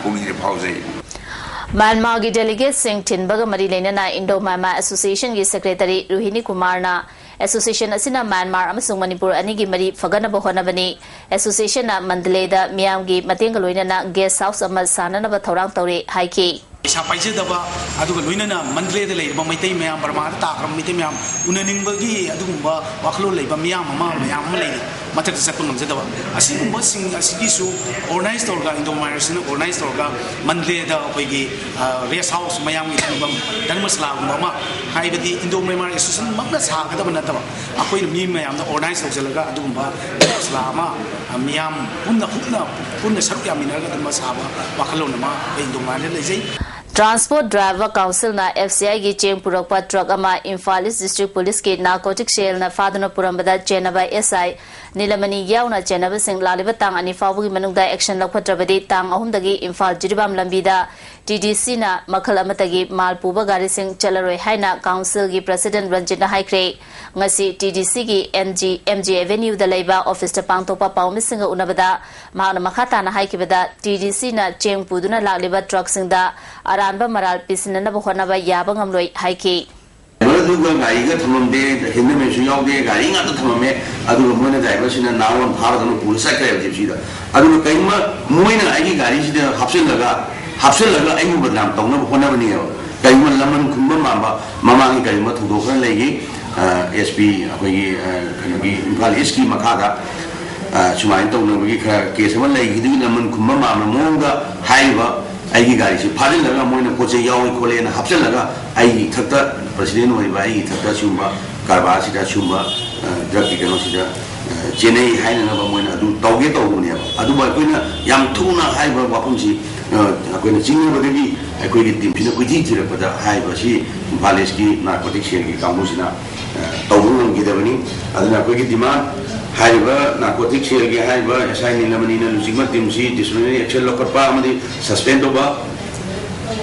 ꯄꯨꯛꯅꯤꯡꯗ ꯐꯥꯎꯖꯩ꯫ ꯃ꯭ꯌꯥꯟꯃꯥꯔꯒꯤ ꯗꯦꯂꯤꯒꯦꯠꯁꯤꯡ ꯊꯤꯟꯕꯒ ꯃꯔꯤ ꯂꯩꯅꯅ ꯏꯟꯗꯣ ꯃ꯭ꯌꯥꯟꯃꯥꯔ ꯑꯦꯁꯣꯁꯤꯌꯦꯁꯟꯒꯤ ꯁꯦꯀ꯭ꯔꯦꯇꯔꯤ ꯔꯣꯍꯤꯅꯤ ꯀꯨꯃꯥꯔꯅ ꯑꯦꯁꯣꯁꯤꯌꯦꯁꯟ ꯑꯁꯤꯅ ꯃ꯭ꯌꯥꯟꯃꯥꯔ ꯑꯃꯁꯨꯡ ꯃꯅꯤꯄꯨꯔ ꯑꯅꯤꯒꯤ ꯃꯔꯤ ꯐꯒꯠꯅꯕ ꯍꯣꯠꯅꯕꯅꯤ꯫ ꯑꯦꯁꯣꯁꯤꯌꯦꯁꯟꯅ ꯃꯟꯗꯂꯦꯗ ꯃꯤꯌꯥꯝꯒꯤ ꯃꯇꯦꯡꯒ ꯂꯣꯏꯅꯅ ꯒꯦꯁ ꯍꯥꯎꯁ ꯑꯃ ꯁꯥꯅꯅꯕ ꯊꯧꯔꯥꯡ ꯇꯧꯔꯤ ꯍꯥꯏꯈꯤ꯫ ꯄꯩꯁꯥ ꯄꯥꯏꯖꯗꯕ ꯑꯗꯨꯒ ꯂꯣꯏꯅꯅ ꯃꯟꯗꯂꯦꯗ ꯂꯩꯔꯤꯕ ꯃꯩꯇꯩ ꯃꯌꯥꯝ, ꯕꯔꯃꯥꯗ ꯇꯥꯈ꯭ꯔꯕ ꯃꯩꯇꯩ ꯃꯌꯥꯝ ꯎꯅꯅꯤꯡꯕꯒꯤ ꯑꯗꯨꯒꯨꯝꯕ ꯋꯥꯈꯜꯂꯣꯟ ꯂꯩꯕ ꯃꯤꯌꯥꯝ ꯑꯃ ꯃꯌꯥꯝ ꯑꯃ ꯂꯩꯔꯤ꯫ ꯃꯊꯛꯇ ꯆꯠꯄ ꯉꯝꯖꯗꯕ ꯑꯁꯤꯒꯨꯝꯕꯁꯤꯡ ꯑꯁꯤꯒꯤꯁꯨ ꯑꯣꯔꯒꯅꯥꯏꯖ ꯇꯧꯔꯒ, ꯏꯟꯗꯣ ꯃ꯭ꯌꯥꯟꯃꯥꯔꯁꯤꯅ ꯑꯣꯔꯒꯅꯥꯏꯖ ꯇꯧꯔꯒ ꯃꯟꯗꯂꯦꯗ ꯑꯩꯈꯣꯏꯒꯤ ꯔꯦꯁ ꯍꯥꯎꯁ ꯃꯌꯥꯝꯒꯤ ꯊꯝꯐꯝ ꯙꯔꯃꯁꯂꯥꯒꯨꯝꯕ ꯑꯃ, ꯍꯥꯏꯕꯗꯤ ꯏꯟꯗꯣ ꯃ꯭ꯌꯥꯟꯃꯥꯔ ꯑꯦꯁꯣꯁꯤꯌꯦꯁꯟꯃꯛꯅ ꯁꯥꯒꯗꯕ ꯅꯠꯇꯕ, ꯑꯩꯈꯣꯏꯅ ꯃꯤ ꯃꯌꯥꯝꯅ ꯑꯣꯔꯒꯅꯥꯏꯖ ꯇꯧꯁꯤꯜꯂꯒ ꯑꯗꯨꯒꯨꯝꯕ ꯙꯔꯃꯁꯂꯥ ꯑꯃ ꯃꯤꯌꯥꯝ ꯄꯨꯟꯅ ꯄꯨꯟꯅ ꯄꯨꯟꯅ ꯁꯔꯨꯛ ꯌꯥꯃꯤꯟꯅꯔꯒ ꯑꯗꯨꯝꯕ ꯁꯥꯕ ꯋꯥꯈꯜꯂꯣꯟ ꯑꯃ ꯑꯩꯈꯣꯏ ꯏꯟꯗꯣ ꯃ꯭ꯌꯥꯟꯃꯥꯔꯗ ꯂꯩꯖꯩ꯫ ꯇ꯭ꯔꯥꯟꯁꯄꯣꯔꯠ ꯗ꯭ꯔꯥꯏꯚꯔ ꯀꯥꯎꯟꯁꯤꯜꯅ ꯑꯦꯐ ꯁꯤ ꯑꯥꯏꯒꯤ ꯆꯦꯡ ꯄꯨꯔꯛꯄ ꯇ꯭ꯔꯛ ꯑꯃ ꯏꯝꯐꯥꯜ ꯏꯁ ꯗꯤꯁꯇ꯭ꯔꯤꯛ ꯄꯨꯂꯤꯁꯀꯤ ꯅꯥꯔꯀꯣꯇꯤꯛ ꯁꯦꯜꯅ ꯐꯥꯗꯨꯅ ꯄꯨꯔꯝꯕꯗ ꯆꯦꯟꯅꯕ ꯑꯦꯁ ꯑꯥꯏ ꯅꯤꯂꯃꯅꯤ ꯌꯥꯎꯅ ꯆꯦꯟꯅꯕꯁꯤꯡ ꯂꯥꯛꯂꯤꯕ ꯇꯥꯡ ꯑꯅꯤ ꯐꯥꯎꯕꯒꯤ ꯃꯅꯨꯡꯗ ꯑꯦꯛꯁꯟ ꯂꯧꯈꯠꯇ꯭ꯔꯕꯗꯤ ꯇꯥꯡ ꯑꯍꯨꯝꯗꯒꯤ ꯏꯝꯐꯥꯜ ꯖꯤꯔꯤꯕꯥꯝ ꯂꯝꯕꯤꯗ ꯇꯤ ꯗꯤ ꯁꯤꯅ ꯃꯈꯜ ꯑꯃꯠꯇꯒꯤ ꯃꯥꯜ ꯄꯨꯕ ꯒꯥꯔꯤꯁꯤꯡ ꯆꯠꯂꯔꯣꯏ ꯍꯥꯏꯅ ꯀꯥꯎꯟꯁꯤꯜꯒꯤ ꯄ꯭ꯔꯁꯤꯗꯦꯟ ꯔꯟꯖꯤꯠꯅ ꯍꯥꯏꯈ꯭ꯔꯦ꯫ ꯉꯁꯤ ꯇꯤ ꯗꯤ ꯁꯤꯒꯤ ꯑꯦꯝ ꯖꯤ ꯑꯦꯝ ꯖꯤ ꯑꯦꯚꯦꯅ꯭ꯌꯨꯗ ꯂꯩꯕ ꯑꯣꯐꯤꯁꯇ ꯄꯥꯡꯊꯣꯛꯄ ꯄꯥꯎꯃꯤꯁꯤꯡꯒ ꯎꯅꯕꯗ ꯃꯍꯥꯛꯅ ꯃꯈꯥ ꯇꯥꯅ ꯍꯥꯏꯈꯤꯕꯗ, ꯇꯤ ꯗꯤ ꯁꯤꯅ ꯆꯦꯡ ꯄꯨꯗꯨꯅ ꯂꯥꯛꯂꯤꯕ ꯇ꯭ꯔꯛꯁꯤꯡꯗ ꯑꯔꯥꯟꯕ ꯃꯔꯥꯜ ꯄꯤꯁꯤꯟꯅꯅꯕ ꯍꯣꯠꯅꯕ ꯌꯥꯕ ꯉꯝꯂꯣꯏ ꯍꯥꯏꯈꯤ꯫ ꯗ꯭ꯔꯥꯏꯚꯔꯗꯨꯒ ꯒꯥꯔꯤꯒ ꯊꯝꯃꯝꯗꯦ, ꯍꯦꯟꯗꯃꯦꯟꯁꯨ ꯌꯥꯎꯗꯦ, ꯒꯥꯔꯤ ꯉꯥꯛꯇ ꯊꯝꯃꯝꯃꯦ꯫ ꯑꯗꯨꯒ ꯃꯣꯏꯅ ꯗ꯭ꯔꯥꯏꯚꯔꯁꯤꯅ ꯅꯥꯔꯣꯟ ꯐꯥꯔꯒ ꯑꯃꯨꯛ ꯄꯨꯔ ꯆꯠꯈ꯭ꯔꯦꯕ ꯖꯤꯞꯁꯤꯗ꯫ ꯑꯗꯨꯒ ꯀꯔꯤꯒꯨꯝꯕ ꯃꯣꯏꯅ ꯑꯩꯒꯤ ꯒꯥꯔꯤꯁꯤꯗ ꯍꯥꯞꯆꯤꯜꯂꯒ ꯍꯥꯞꯆꯤꯜꯂꯒ ꯑꯩꯕꯨ ꯕꯗꯅꯥꯝ ꯇꯧꯅꯕ ꯍꯣꯠꯅꯕꯅꯦꯕ꯫ ꯀꯔꯤꯒꯨꯝꯕ ꯂꯃꯟ ꯈꯨꯝꯕ ꯃꯥꯟꯕ, ꯃꯃꯥꯡꯒꯤ ꯀꯔꯤꯒꯨꯝꯕ ꯊꯧꯗꯣꯛ ꯈꯔ ꯂꯩꯈꯤ, ꯑꯦꯁ ꯄꯤ ꯑꯩꯈꯣꯏꯒꯤ ꯑ, ꯀꯩꯅꯣꯒꯤ ꯏꯝꯐꯥꯜ ꯏꯁꯀꯤ ꯃꯈꯥꯗ ꯑ, ꯁꯨꯃꯥꯏꯅ ꯇꯧꯅꯕꯒꯤ ꯈꯔ ꯀꯦꯁ ꯑꯃ ꯂꯩꯈꯤꯗꯨꯒꯤ ꯂꯃꯟ ꯈꯨꯝꯕ ꯃꯥꯟꯕ ꯃꯑꯣꯡꯗ ꯍꯥꯏꯔꯤꯕ ꯑꯩꯒꯤ ꯒꯥꯔꯤꯁꯤ ꯐꯥꯖꯤꯜꯂꯒ ꯃꯣꯏꯅ ꯄꯣꯠ ꯆꯩ ꯌꯥꯎꯏ ꯈꯣꯠꯂꯦꯅ ꯍꯥꯞꯆꯤꯜꯂꯒ ꯑꯩꯒꯤ ꯏꯊꯛꯇ ꯄ꯭ꯔꯁꯤꯗꯦꯟ ꯑꯣꯏꯔꯤꯕ ꯑꯩꯒꯤ ꯏꯊꯛꯇ ꯁꯤꯒꯨꯝꯕ ꯀꯔꯕꯥꯔꯁꯤꯗ ꯁꯤꯒꯨꯝꯕ ꯑ, ꯗ꯭ꯔꯒꯀꯤ ꯀꯩꯅꯣꯁꯤꯗ ꯑ, ꯆꯦꯟꯅꯩ ꯍꯥꯏꯅꯅꯕ ꯃꯣꯏꯅ ꯑꯗꯨ ꯇꯧꯒꯦ ꯇꯧꯕꯅꯦꯕ꯫ ꯑꯗꯨꯕꯨ ꯑꯩꯈꯣꯏꯅ ꯌꯥꯝ ꯊꯨꯅ ꯍꯥꯏꯔꯤꯕ ꯋꯥꯐꯝꯁꯤ ꯑ, ꯑꯩꯈꯣꯏꯅ ꯆꯤꯡꯅꯕꯗꯒꯤ ꯑꯩꯈꯣꯏꯒꯤ ꯇꯤꯝꯁꯤꯅ ꯀꯣꯏꯊꯤ ꯊꯤꯔꯛꯄꯗ ꯍꯥꯏꯔꯤꯕ ꯑꯁꯤ ꯏꯝꯐꯥꯜ ꯏꯁꯀꯤ ꯅꯥꯔꯀꯣꯇꯤꯛ ꯁꯦꯜꯒꯤ ꯀꯥꯡꯕꯨꯁꯤꯅ ꯑ, ꯇꯧꯕ ꯉꯝꯈꯤꯗꯕꯅꯤ꯫ ꯑꯗꯨꯅ ꯑꯩꯈꯣꯏꯒꯤ ꯗꯤꯃꯥꯟ, ꯍꯥꯏꯔꯤꯕ ꯅꯥꯔꯀꯣꯇꯤꯛ ꯁꯦꯜꯒꯤ ꯍꯥꯏꯔꯤꯕ ꯑꯦꯁ ꯑꯥꯏ ꯅꯤꯂꯃꯅꯤꯅ ꯂꯨꯆꯤꯡꯕ ꯇꯤꯝꯁꯤ ꯗꯤꯁꯤꯄ꯭ꯂꯤꯅꯔꯤ ꯑꯦꯛꯁꯟ ꯂꯧꯈꯠꯄ ꯑꯃꯗꯤ ꯁꯁꯄꯦꯟ ꯇꯧꯕ,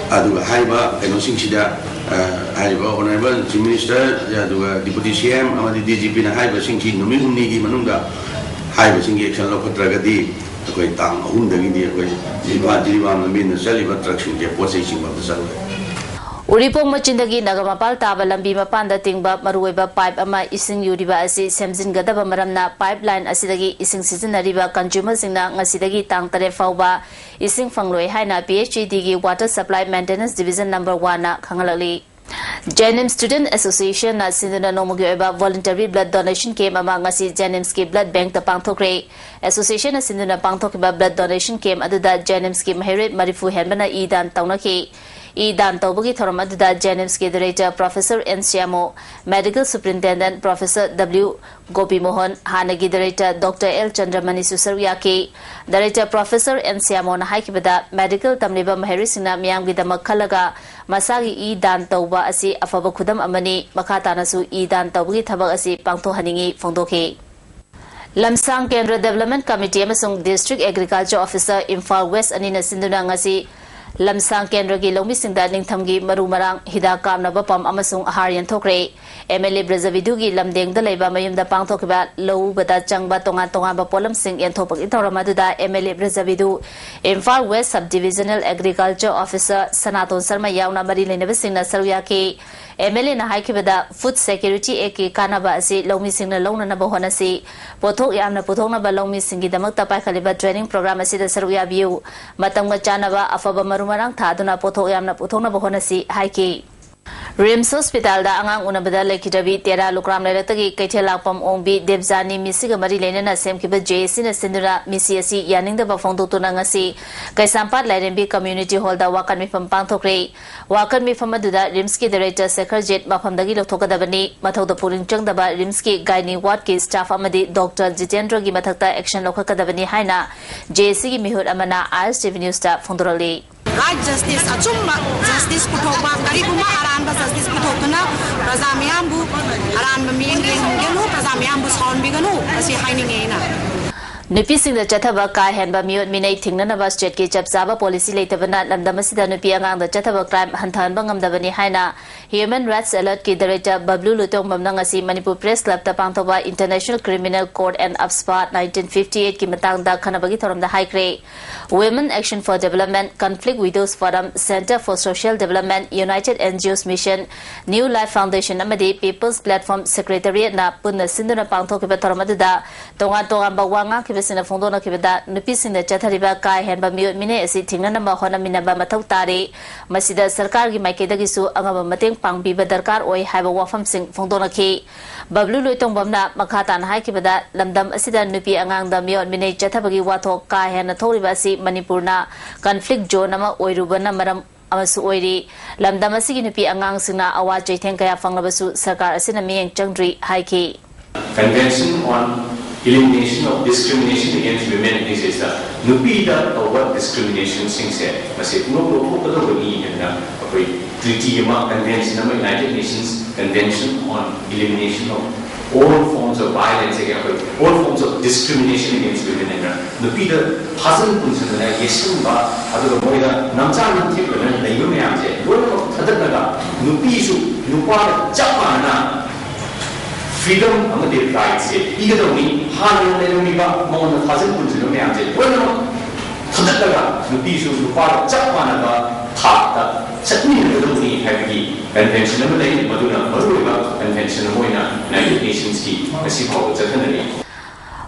ꯑꯗꯨꯒ ꯍꯥꯏꯔꯤꯕ ꯀꯩꯅꯣꯁꯤꯡꯁꯤꯗ ꯍꯥꯏꯔꯤꯕ ꯑꯣꯅꯔꯦꯕꯜ ꯆꯤꯐ ꯃꯤꯅꯤꯁꯇꯔ, ꯑꯗꯨꯒ ꯗꯤꯄꯨꯇꯤ ꯁꯤ ꯑꯦꯝ ꯑꯃꯗꯤ ꯗꯤ ꯖꯤ ꯄꯤꯅ ꯍꯥꯏꯔꯤꯕꯁꯤꯡꯁꯤ ꯅꯨꯃꯤꯠ ꯍꯨꯝꯅꯤꯒꯤ ꯃꯅꯨꯡꯗ ꯍꯥꯏꯔꯤꯕꯁꯤꯡꯒꯤ ꯑꯦꯛꯁꯟ ꯂꯧꯈꯠꯇ꯭ꯔꯒꯗꯤ ꯑꯩꯈꯣꯏ ꯇꯥꯡ ꯑꯍꯨꯝꯗꯒꯤꯗꯤ ꯑꯩꯈꯣꯏ ꯏꯝꯐꯥꯜ ꯖꯤꯔꯤꯕꯥꯝ ꯂꯝꯕꯤꯗ ꯆꯠꯂꯤꯕ ꯇ꯭ꯔꯛꯁꯤꯡꯁꯦ ꯄꯣꯠ ꯆꯩ ꯆꯤꯡꯕ ꯑꯝꯇ ꯆꯠꯂꯣꯏ꯫ ꯎꯔꯤꯄꯣꯛ ꯃꯆꯤꯟꯗꯒꯤ ꯅꯒꯥ ꯃꯄꯥꯜ ꯇꯥꯕ ꯂꯝꯕꯤ ꯃꯄꯥꯟꯗ ꯇꯤꯡꯕ ꯃꯔꯨꯑꯣꯏꯕ ꯄꯥꯏꯞ ꯑꯃ ꯏꯁꯤꯡ ꯌꯨꯔꯤꯕ ꯑꯁꯤ ꯁꯦꯝꯖꯤꯟꯒꯗꯕ ꯃꯔꯝꯅ ꯄꯥꯏꯞ ꯂꯥꯏꯟ ꯑꯁꯤꯗꯒꯤ ꯏꯁꯤꯡ ꯁꯤꯖꯤꯟꯅꯔꯤꯕ ꯀꯟꯖꯨꯃꯔꯁꯤꯡꯅ ꯉꯁꯤꯗꯒꯤ ꯇꯥꯡ ꯇꯔꯦꯠ ꯐꯥꯎꯕ ꯏꯁꯤꯡ ꯐꯪꯂꯣꯏ ꯍꯥꯏꯅ P H E ꯗꯤꯒꯤ Water Supply Maintenance Division Number One ꯅ ꯈꯪꯍꯜꯂꯛꯂꯤ꯫ ꯖꯦꯅꯤꯝꯁ ꯁ꯭ꯇꯨꯗꯦꯟꯠ ꯑꯦꯁꯣꯁꯤꯌꯦꯁꯟꯅ ꯁꯤꯟꯗꯨꯅ ꯅꯣꯡꯃꯒꯤ ꯑꯣꯏꯕ voluntary blood donation camp ꯑꯃ ꯉꯁꯤ ꯖꯦꯅꯤꯝꯁꯀꯤ ꯕ꯭ꯂꯗ ꯕꯦꯡꯛꯇ ꯄꯥꯡꯊꯣꯛꯈ꯭ꯔꯦ꯫ ꯑꯦꯁꯣꯁꯤꯌꯦꯁꯟꯅ ꯁꯤꯟꯗꯨꯅ ꯄꯥꯡꯊꯣꯛꯈꯤꯕ ꯕ꯭ꯂꯗ ꯗꯣꯅꯦꯁꯟ ꯀꯦꯝꯞ ꯑꯗꯨꯗ ꯖꯦꯅꯤꯝꯁꯀꯤ ꯃꯍꯩꯔꯣꯏ ꯃꯔꯤꯐꯨ ꯍꯦꯟꯕꯅ ꯏ ꯗꯥꯟ ꯇꯧꯅꯈꯤ꯫ ꯏ ꯗꯥꯟ ꯇꯧꯕꯒꯤ ꯊꯧꯔꯝ ꯑꯗꯨꯗ ꯖꯦꯅꯤꯝꯁꯀꯤ director professor N Shyamo, medical superintendent professor W Gopimohan, ꯍꯥꯟꯅꯒꯤ ꯗꯥꯏꯔꯦꯛꯇꯔ ꯗꯣꯛꯇꯔ ꯑꯦꯜ ꯆꯟꯗ꯭ꯔꯃꯅꯤꯁꯨ ꯁꯔꯨꯛ ꯌꯥꯈꯤ꯫ ꯗꯥꯏꯔꯦꯛꯇꯔ ꯄ꯭ꯔꯣꯐꯦꯁꯔ ꯑꯦꯟ ꯁ꯭ꯌꯥꯃꯣꯅ ꯍꯥꯏꯈꯤꯕꯗ, ꯃꯦꯗꯤꯀꯦꯜ ꯇꯝꯂꯤꯕ ꯃꯍꯩꯔꯣꯏꯁꯤꯡꯅ ꯃꯤꯌꯥꯝꯒꯤꯗꯃꯛ ꯈꯜꯂꯒ ꯃꯁꯥꯒꯤ ꯏ ꯗꯥꯟ ꯇꯧꯕ ꯑꯁꯤ ꯑꯐꯕ ꯈꯨꯗꯝ ꯑꯃꯅꯤ꯫ ꯃꯈꯥ ꯇꯥꯅꯁꯨ ꯏ ꯗꯥꯟ ꯇꯧꯕꯒꯤ ꯊꯕꯛ ꯑꯁꯤ ꯄꯥꯡꯊꯣꯛꯍꯟꯅꯤꯡꯏ ꯐꯣꯡꯗꯣꯛꯈꯤ꯫ ꯂꯝꯁꯥꯡ ꯀꯦꯟꯗ꯭ꯔ ꯗꯦꯕꯂꯞꯃꯦꯟꯠ ꯀꯃꯤꯇꯤ ꯑꯃꯁꯨꯡ district agriculture officer Imphal West ꯑꯅꯤꯅ ꯁꯤꯟꯗꯨꯅ ꯉꯁꯤ ꯂꯝꯁꯥꯡ ꯀꯦꯟꯗ꯭ꯔꯒꯤ ꯂꯧꯃꯤꯁꯤꯡꯗ ꯅꯤꯡꯊꯝꯒꯤ ꯃꯔꯨ ꯃꯔꯥꯡ, ꯍꯤꯗꯥꯛ ꯀꯥꯞꯅꯕ ꯄꯝꯞ ꯑꯃꯁꯨꯡ ꯑꯍꯥꯔ ꯌꯦꯟꯊꯣꯛꯈ꯭ꯔꯦ꯫ ꯑꯦꯝ ꯑꯦꯜ ꯑꯦ ꯕ꯭ꯔꯖꯕꯤꯗꯨꯒꯤ ꯂꯝꯗꯦꯡꯗ ꯂꯩꯕ ꯃꯌꯨꯝꯗ ꯄꯥꯡꯊꯣꯛꯈꯤꯕ ꯂꯧ ꯎꯕꯗ ꯆꯪꯕ ꯇꯣꯉꯥꯟ ꯇꯣꯉꯥꯟꯕ ꯄꯣꯠꯂꯝꯁꯤꯡ ꯌꯦꯟꯊꯣꯛꯄꯒꯤ ꯊꯧꯔꯝ ꯑꯗꯨꯗ ꯑꯦꯝ ꯑꯦꯜ ꯑꯦ ꯕ꯭ꯔꯖꯕꯤꯗꯨ, Imphal west sub divisional agriculture officer Sanaton Sharma ꯌꯥꯎꯅ ꯃꯔꯤ ꯂꯩꯅꯕꯁꯤꯡꯅ ꯁꯔꯨꯛ ꯌꯥꯈꯤ꯫ ꯑꯦꯝ ꯑꯦꯜ ꯑꯦꯅ ꯍꯥꯏꯈꯤꯕꯗ, ꯐꯨꯗ ꯁꯦꯀ꯭ꯌꯨꯔꯤꯇꯤ ꯑꯦꯛꯀꯤ ꯀꯥꯟꯅꯕ ꯑꯁꯤ ꯂꯧꯃꯤꯁꯤꯡꯅ ꯂꯧꯅꯅꯕ ꯍꯣꯠꯅꯁꯤ꯫ ꯄꯣꯠꯊꯣꯛ ꯌꯥꯝꯅ ꯄꯨꯊꯣꯛꯅꯕ ꯂꯧꯃꯤꯁꯤꯡꯒꯤꯗꯃꯛꯇ ꯄꯥꯏꯈꯠꯂꯤꯕ ꯇ꯭ꯔꯦꯅꯤꯡ ꯄ꯭ꯔꯣꯒ꯭ꯔꯥꯝ ꯑꯁꯤꯗ ꯁꯔꯨꯛ ꯌꯥꯕꯤꯌꯨ꯫ ꯃꯇꯝꯒ ꯆꯥꯟꯅꯕ ꯑꯐꯕ ꯃꯔꯨ ꯃꯔꯥꯡ ꯊꯥꯗꯨꯅ ꯄꯣꯠꯊꯣꯛ ꯌꯥꯝꯅ ꯄꯨꯊꯣꯛꯅꯕ ꯍꯣꯠꯅꯁꯤ ꯍꯥꯏꯈꯤ꯫ ꯔꯤꯝꯁ ꯍꯣꯁꯄꯤꯇꯥꯜꯗ ꯑꯉꯥꯡ ꯎꯅꯕꯗ ꯂꯩꯈꯤꯗ꯭ꯔꯕꯤ ꯇꯦꯔꯥ ꯂꯨꯀ꯭ꯔꯥꯝ ꯂꯩꯔꯛꯇꯒꯤ ꯀꯩꯊꯦꯜ ꯂꯥꯛꯄꯝ ꯑꯣꯡꯕꯤ ꯗꯦꯕꯖꯥꯅꯤ ꯃꯤꯁꯤꯒ ꯃꯔꯤ ꯂꯩꯅꯅ ꯁꯦꯝꯈꯤꯕ ꯖꯦ ꯑꯦ ꯁꯤꯅ ꯁꯤꯟꯗꯨꯅ ꯃꯤꯁꯤ ꯑꯁꯤ ꯌꯥꯅꯤꯡꯗꯕ ꯐꯣꯡꯗꯣꯛꯇꯨꯅ ꯉꯁꯤ ꯀꯩꯁꯥꯝꯄꯥꯠ ꯂꯥꯏꯔꯦꯝꯕꯤ ꯀꯝꯃ꯭ꯌꯨꯅꯤꯇꯤ ꯍꯣꯜꯗ ꯋꯥꯀꯠ ꯃꯤꯐꯝ ꯄꯥꯡꯊꯣꯛꯈ꯭ꯔꯦ꯫ ꯋꯥꯀꯠ ꯃꯤꯐꯝ ꯑꯗꯨꯗ ꯔꯤꯝꯁꯀꯤ ꯗꯥꯏꯔꯦꯛꯇꯔ ꯁꯦꯈꯔꯖꯤꯠ ꯃꯐꯝꯗꯒꯤ ꯂꯧꯊꯣꯛꯀꯗꯕꯅꯤ, ꯃꯊꯧꯗ ꯄꯨꯛꯅꯤꯡ ꯆꯪꯗꯕ ꯔꯤꯝꯁꯀꯤ ꯒꯥꯏꯅꯤ ꯋꯥꯔꯗꯀꯤ ꯁ꯭ꯇꯥꯐ ꯑꯃꯗꯤ ꯗꯣꯛꯇꯔ ꯖꯤꯇꯦꯟꯗ꯭ꯔꯒꯤ ꯃꯊꯛꯇ ꯑꯦꯛꯁꯟ ꯂꯧꯈꯠꯀꯗꯕꯅꯤ ꯍꯥꯏꯅ ꯖꯦ ꯑꯦ ꯁꯤꯒꯤ ꯃꯤꯍꯨꯠ ꯑꯃꯅ ꯑꯥꯏ ꯑꯦꯁ ꯇꯤ ꯚꯤ ꯅ꯭ꯌꯨꯁꯇ ꯐꯣꯡꯗꯣꯔꯛꯂꯤ꯫ ꯔꯥꯏꯠ ꯖꯁꯇꯤꯁ, ꯑꯆꯨꯝꯕ ꯖꯁꯇꯤꯁ ꯄꯨꯊꯣꯛꯄ, ꯀꯔꯤꯒꯨꯝꯕ ꯑꯔꯥꯟꯕ ꯖꯁꯇꯤꯁ ꯄꯨꯊꯣꯛꯇꯨꯅ ꯄ꯭ꯔꯖꯥ ꯃꯤꯌꯥꯝꯕꯨ ꯑꯔꯥꯟꯕ ꯃꯤꯠꯌꯦꯡ ꯌꯦꯡꯍꯟꯒꯅꯨ, ꯄ꯭ꯔꯖꯥ ꯃꯤꯌꯥꯝꯕꯨ ꯁꯥꯎꯍꯟꯕꯤꯒꯅꯨ, ꯑꯁꯤ ꯍꯥꯏꯅꯤꯡꯉꯦ ꯑꯩꯅ꯫ ꯅꯨꯄꯤꯁꯤꯡꯗ ꯆꯠꯊꯕ ꯀꯥ ꯍꯦꯟꯕ ꯃꯤꯑꯣꯠ ꯃꯤꯅꯩ ꯊꯤꯡꯅꯅꯕ ꯁ꯭ꯇꯦꯠꯀꯤ ꯆꯞ ꯆꯥꯕ ꯄꯣꯂꯤꯁꯤ ꯂꯩꯇꯕꯅ ꯂꯝꯗꯝ ꯑꯁꯤꯗ ꯅꯨꯄꯤ ꯑꯉꯥꯡꯗ ꯆꯠꯊꯕ ꯀ꯭ꯔꯥꯏꯝ ꯍꯟꯊꯍꯟꯕ ꯉꯝꯗꯕꯅꯤ ꯍꯥꯏꯅ ꯍ꯭ꯌꯨꯃꯦꯟ ꯔꯥꯏꯠꯁ ꯑꯦꯂꯔꯠꯀꯤ ꯗꯥꯏꯔꯦꯛꯇꯔ ꯕꯕ꯭ꯂꯨ ꯂꯨꯏꯇꯣꯡꯕꯝꯅ ꯉꯁꯤ ꯃꯅꯤꯄꯨꯔ ꯄ꯭ꯔꯦꯁ ꯀ꯭ꯂꯕꯇ ꯄꯥꯡꯊꯣꯛꯄ International Criminal Court and AFSPA nineteen fifty eight ꯀꯤ ꯃꯇꯥꯡꯗ ꯈꯟꯅꯕꯒꯤ ꯊꯧꯔꯝꯗ ꯍꯥꯏꯈ꯭ꯔꯦ꯫ Women Action for Development, Conflict Widows Forum, Center for Social Development, United N G Os Mission, New Life Foundation ꯑꯃꯗꯤ People's Platform Secretariatꯅ ꯄꯨꯟꯅ ꯁꯤꯟꯗꯨꯅ ꯄꯥꯡꯊꯣꯛꯈꯤꯕ ꯊꯧꯔꯝ ꯑꯗꯨꯗ ꯇꯣꯉꯥꯟ ꯇꯣꯉꯥꯟꯕ ꯋꯥ ꯉꯥꯡꯈꯤꯕꯁꯤꯡꯅ ꯐꯣꯡꯗꯣꯛꯅꯈꯤꯕꯗ ꯅꯨꯄꯤꯁꯤꯡꯗ ꯆꯠꯊꯔꯤꯕ ꯀꯥ ꯍꯦꯟꯕ ꯃꯤꯑꯣꯠ ꯃꯤꯅꯩ ꯑꯁꯤ ꯊꯤꯡꯅꯅꯕ ꯍꯣꯠꯅꯃꯤꯟꯅꯕ ꯃꯊꯧ ꯇꯥꯔꯤ꯫ ꯃꯁꯤꯗ ꯁꯔꯀꯥꯔꯒꯤ ꯃꯥꯏꯀꯩꯗꯒꯤꯁꯨ ꯑꯉꯝꯕ ꯃꯇꯦꯡ ꯄꯥꯡꯕꯤꯕ ꯗꯔꯀꯥꯔ ꯑꯣꯏ ꯍꯥꯏꯕ ꯋꯥꯐꯝꯁꯤꯡ ꯐꯣꯡꯗꯣꯛꯅꯈꯤ꯫ ꯕꯕ꯭ꯂꯨ ꯂꯣꯏꯇꯣꯡꯕꯝꯅ ꯃꯈꯥ ꯇꯥꯅ ꯍꯥꯏꯈꯤꯕꯗ, ꯂꯝꯗꯝ ꯑꯁꯤꯗ ꯅꯨꯄꯤ ꯑꯉꯥꯡꯗ ꯃꯤꯑꯣꯠ ꯃꯤꯅꯩ ꯆꯠꯊꯕꯒꯤ ꯋꯥꯊꯣꯛ ꯀꯥ ꯍꯦꯟꯅ ꯊꯣꯛꯂꯤꯕ ꯑꯁꯤ ꯃꯅꯤꯄꯨꯔꯅ conflict zone ꯑꯃ ꯑꯣꯏꯔꯨꯕꯅ ꯃꯔꯝ ꯑꯃꯁꯨ ꯑꯣꯏꯔꯤ꯫ ꯂꯝꯗꯝ ꯑꯁꯤꯒꯤ ꯅꯨꯄꯤ ꯑꯉꯥꯡꯁꯤꯡꯅ ꯑꯋꯥ ꯆꯩꯊꯦꯡ ꯀꯌꯥ ꯐꯪꯂꯕꯁꯨ ꯁꯔꯀꯥꯔ ꯑꯁꯤꯅ ꯃꯤꯠꯌꯦꯡ ꯆꯪꯗ꯭ꯔꯤ ꯍꯥꯏꯈꯤ꯫ Convention on Elimination of Discrimination Against Women ꯍꯥꯏꯁꯤꯗ ꯅꯨꯄꯤꯗ ꯇꯧꯕ ꯗꯤꯁꯀ꯭ꯔꯤꯃꯤꯅꯦꯁꯟꯁꯤꯡꯁꯦ ꯃꯁꯤ ꯄꯨꯝꯂꯣꯛ ꯂꯧꯊꯣꯛꯀꯗꯧꯕꯅꯤ ꯍꯥꯏꯅ ꯑꯩꯈꯣꯏ ꯇ꯭ꯔꯤꯇꯤ ꯑꯃ, ꯀꯟꯚꯦꯟꯁꯟ ꯑꯃ, United Nations Convention on Elimination of All Forms of Violence Against, ꯑꯩꯈꯣꯏ All Forms of Discrimination Against Women ꯍꯥꯏꯅ ꯅꯨꯄꯤꯗ ꯐꯥꯖꯤꯟ ꯄꯨꯟꯁꯤꯟꯗꯅ ꯌꯦꯠꯁꯤꯟꯕ, ꯑꯗꯨꯒ ꯃꯣꯏꯗ ꯅꯝꯆꯥ ꯅꯝꯊꯦꯛꯇꯅ ꯂꯩꯕ ꯃꯌꯥꯝꯁꯦ ꯂꯣꯏꯅꯃꯛ ꯊꯥꯗꯠꯂꯒ ꯅꯨꯄꯤꯁꯨ ꯅꯨꯄꯥꯒ ꯆꯞ ꯃꯥꯟꯅꯅ ꯐ꯭ꯔꯤꯗꯝ ꯑꯃꯗꯤ ꯔꯥꯏꯠꯁꯦ ꯄꯤꯒꯗꯧꯅꯤ꯫ ꯍꯥꯟꯅ ꯂꯩꯔꯝꯃꯤꯕ ꯃꯉꯣꯟꯗ ꯐꯥꯖꯤꯟ ꯄꯨꯟꯁꯤꯟꯕ ꯃꯌꯥꯝꯁꯦ ꯂꯣꯏꯅꯃꯛ ꯊꯥꯗꯠꯂꯒ ꯅꯨꯄꯤꯁꯨ ꯅꯨꯄꯥꯒ ꯆꯞ ꯃꯥꯟꯅꯕ ꯊꯥꯛꯇ ꯆꯠꯃꯤꯟꯅꯒꯗꯧꯅꯤ ꯍꯥꯏꯕꯒꯤ ꯀꯟꯚꯦꯟꯁꯟ ꯑꯃ ꯂꯩ꯫ ꯃꯗꯨꯅ ꯃꯔꯨꯑꯣꯏꯕ ꯀꯟꯚꯦꯟꯁꯟ ꯑꯃ ꯑꯣꯏꯅ ꯌꯨꯅꯥꯏꯇꯦꯗ ꯅꯦꯁꯟꯁꯀꯤ ꯉꯁꯤ ꯐꯥꯎꯕ ꯆꯠꯊꯅꯔꯤ꯫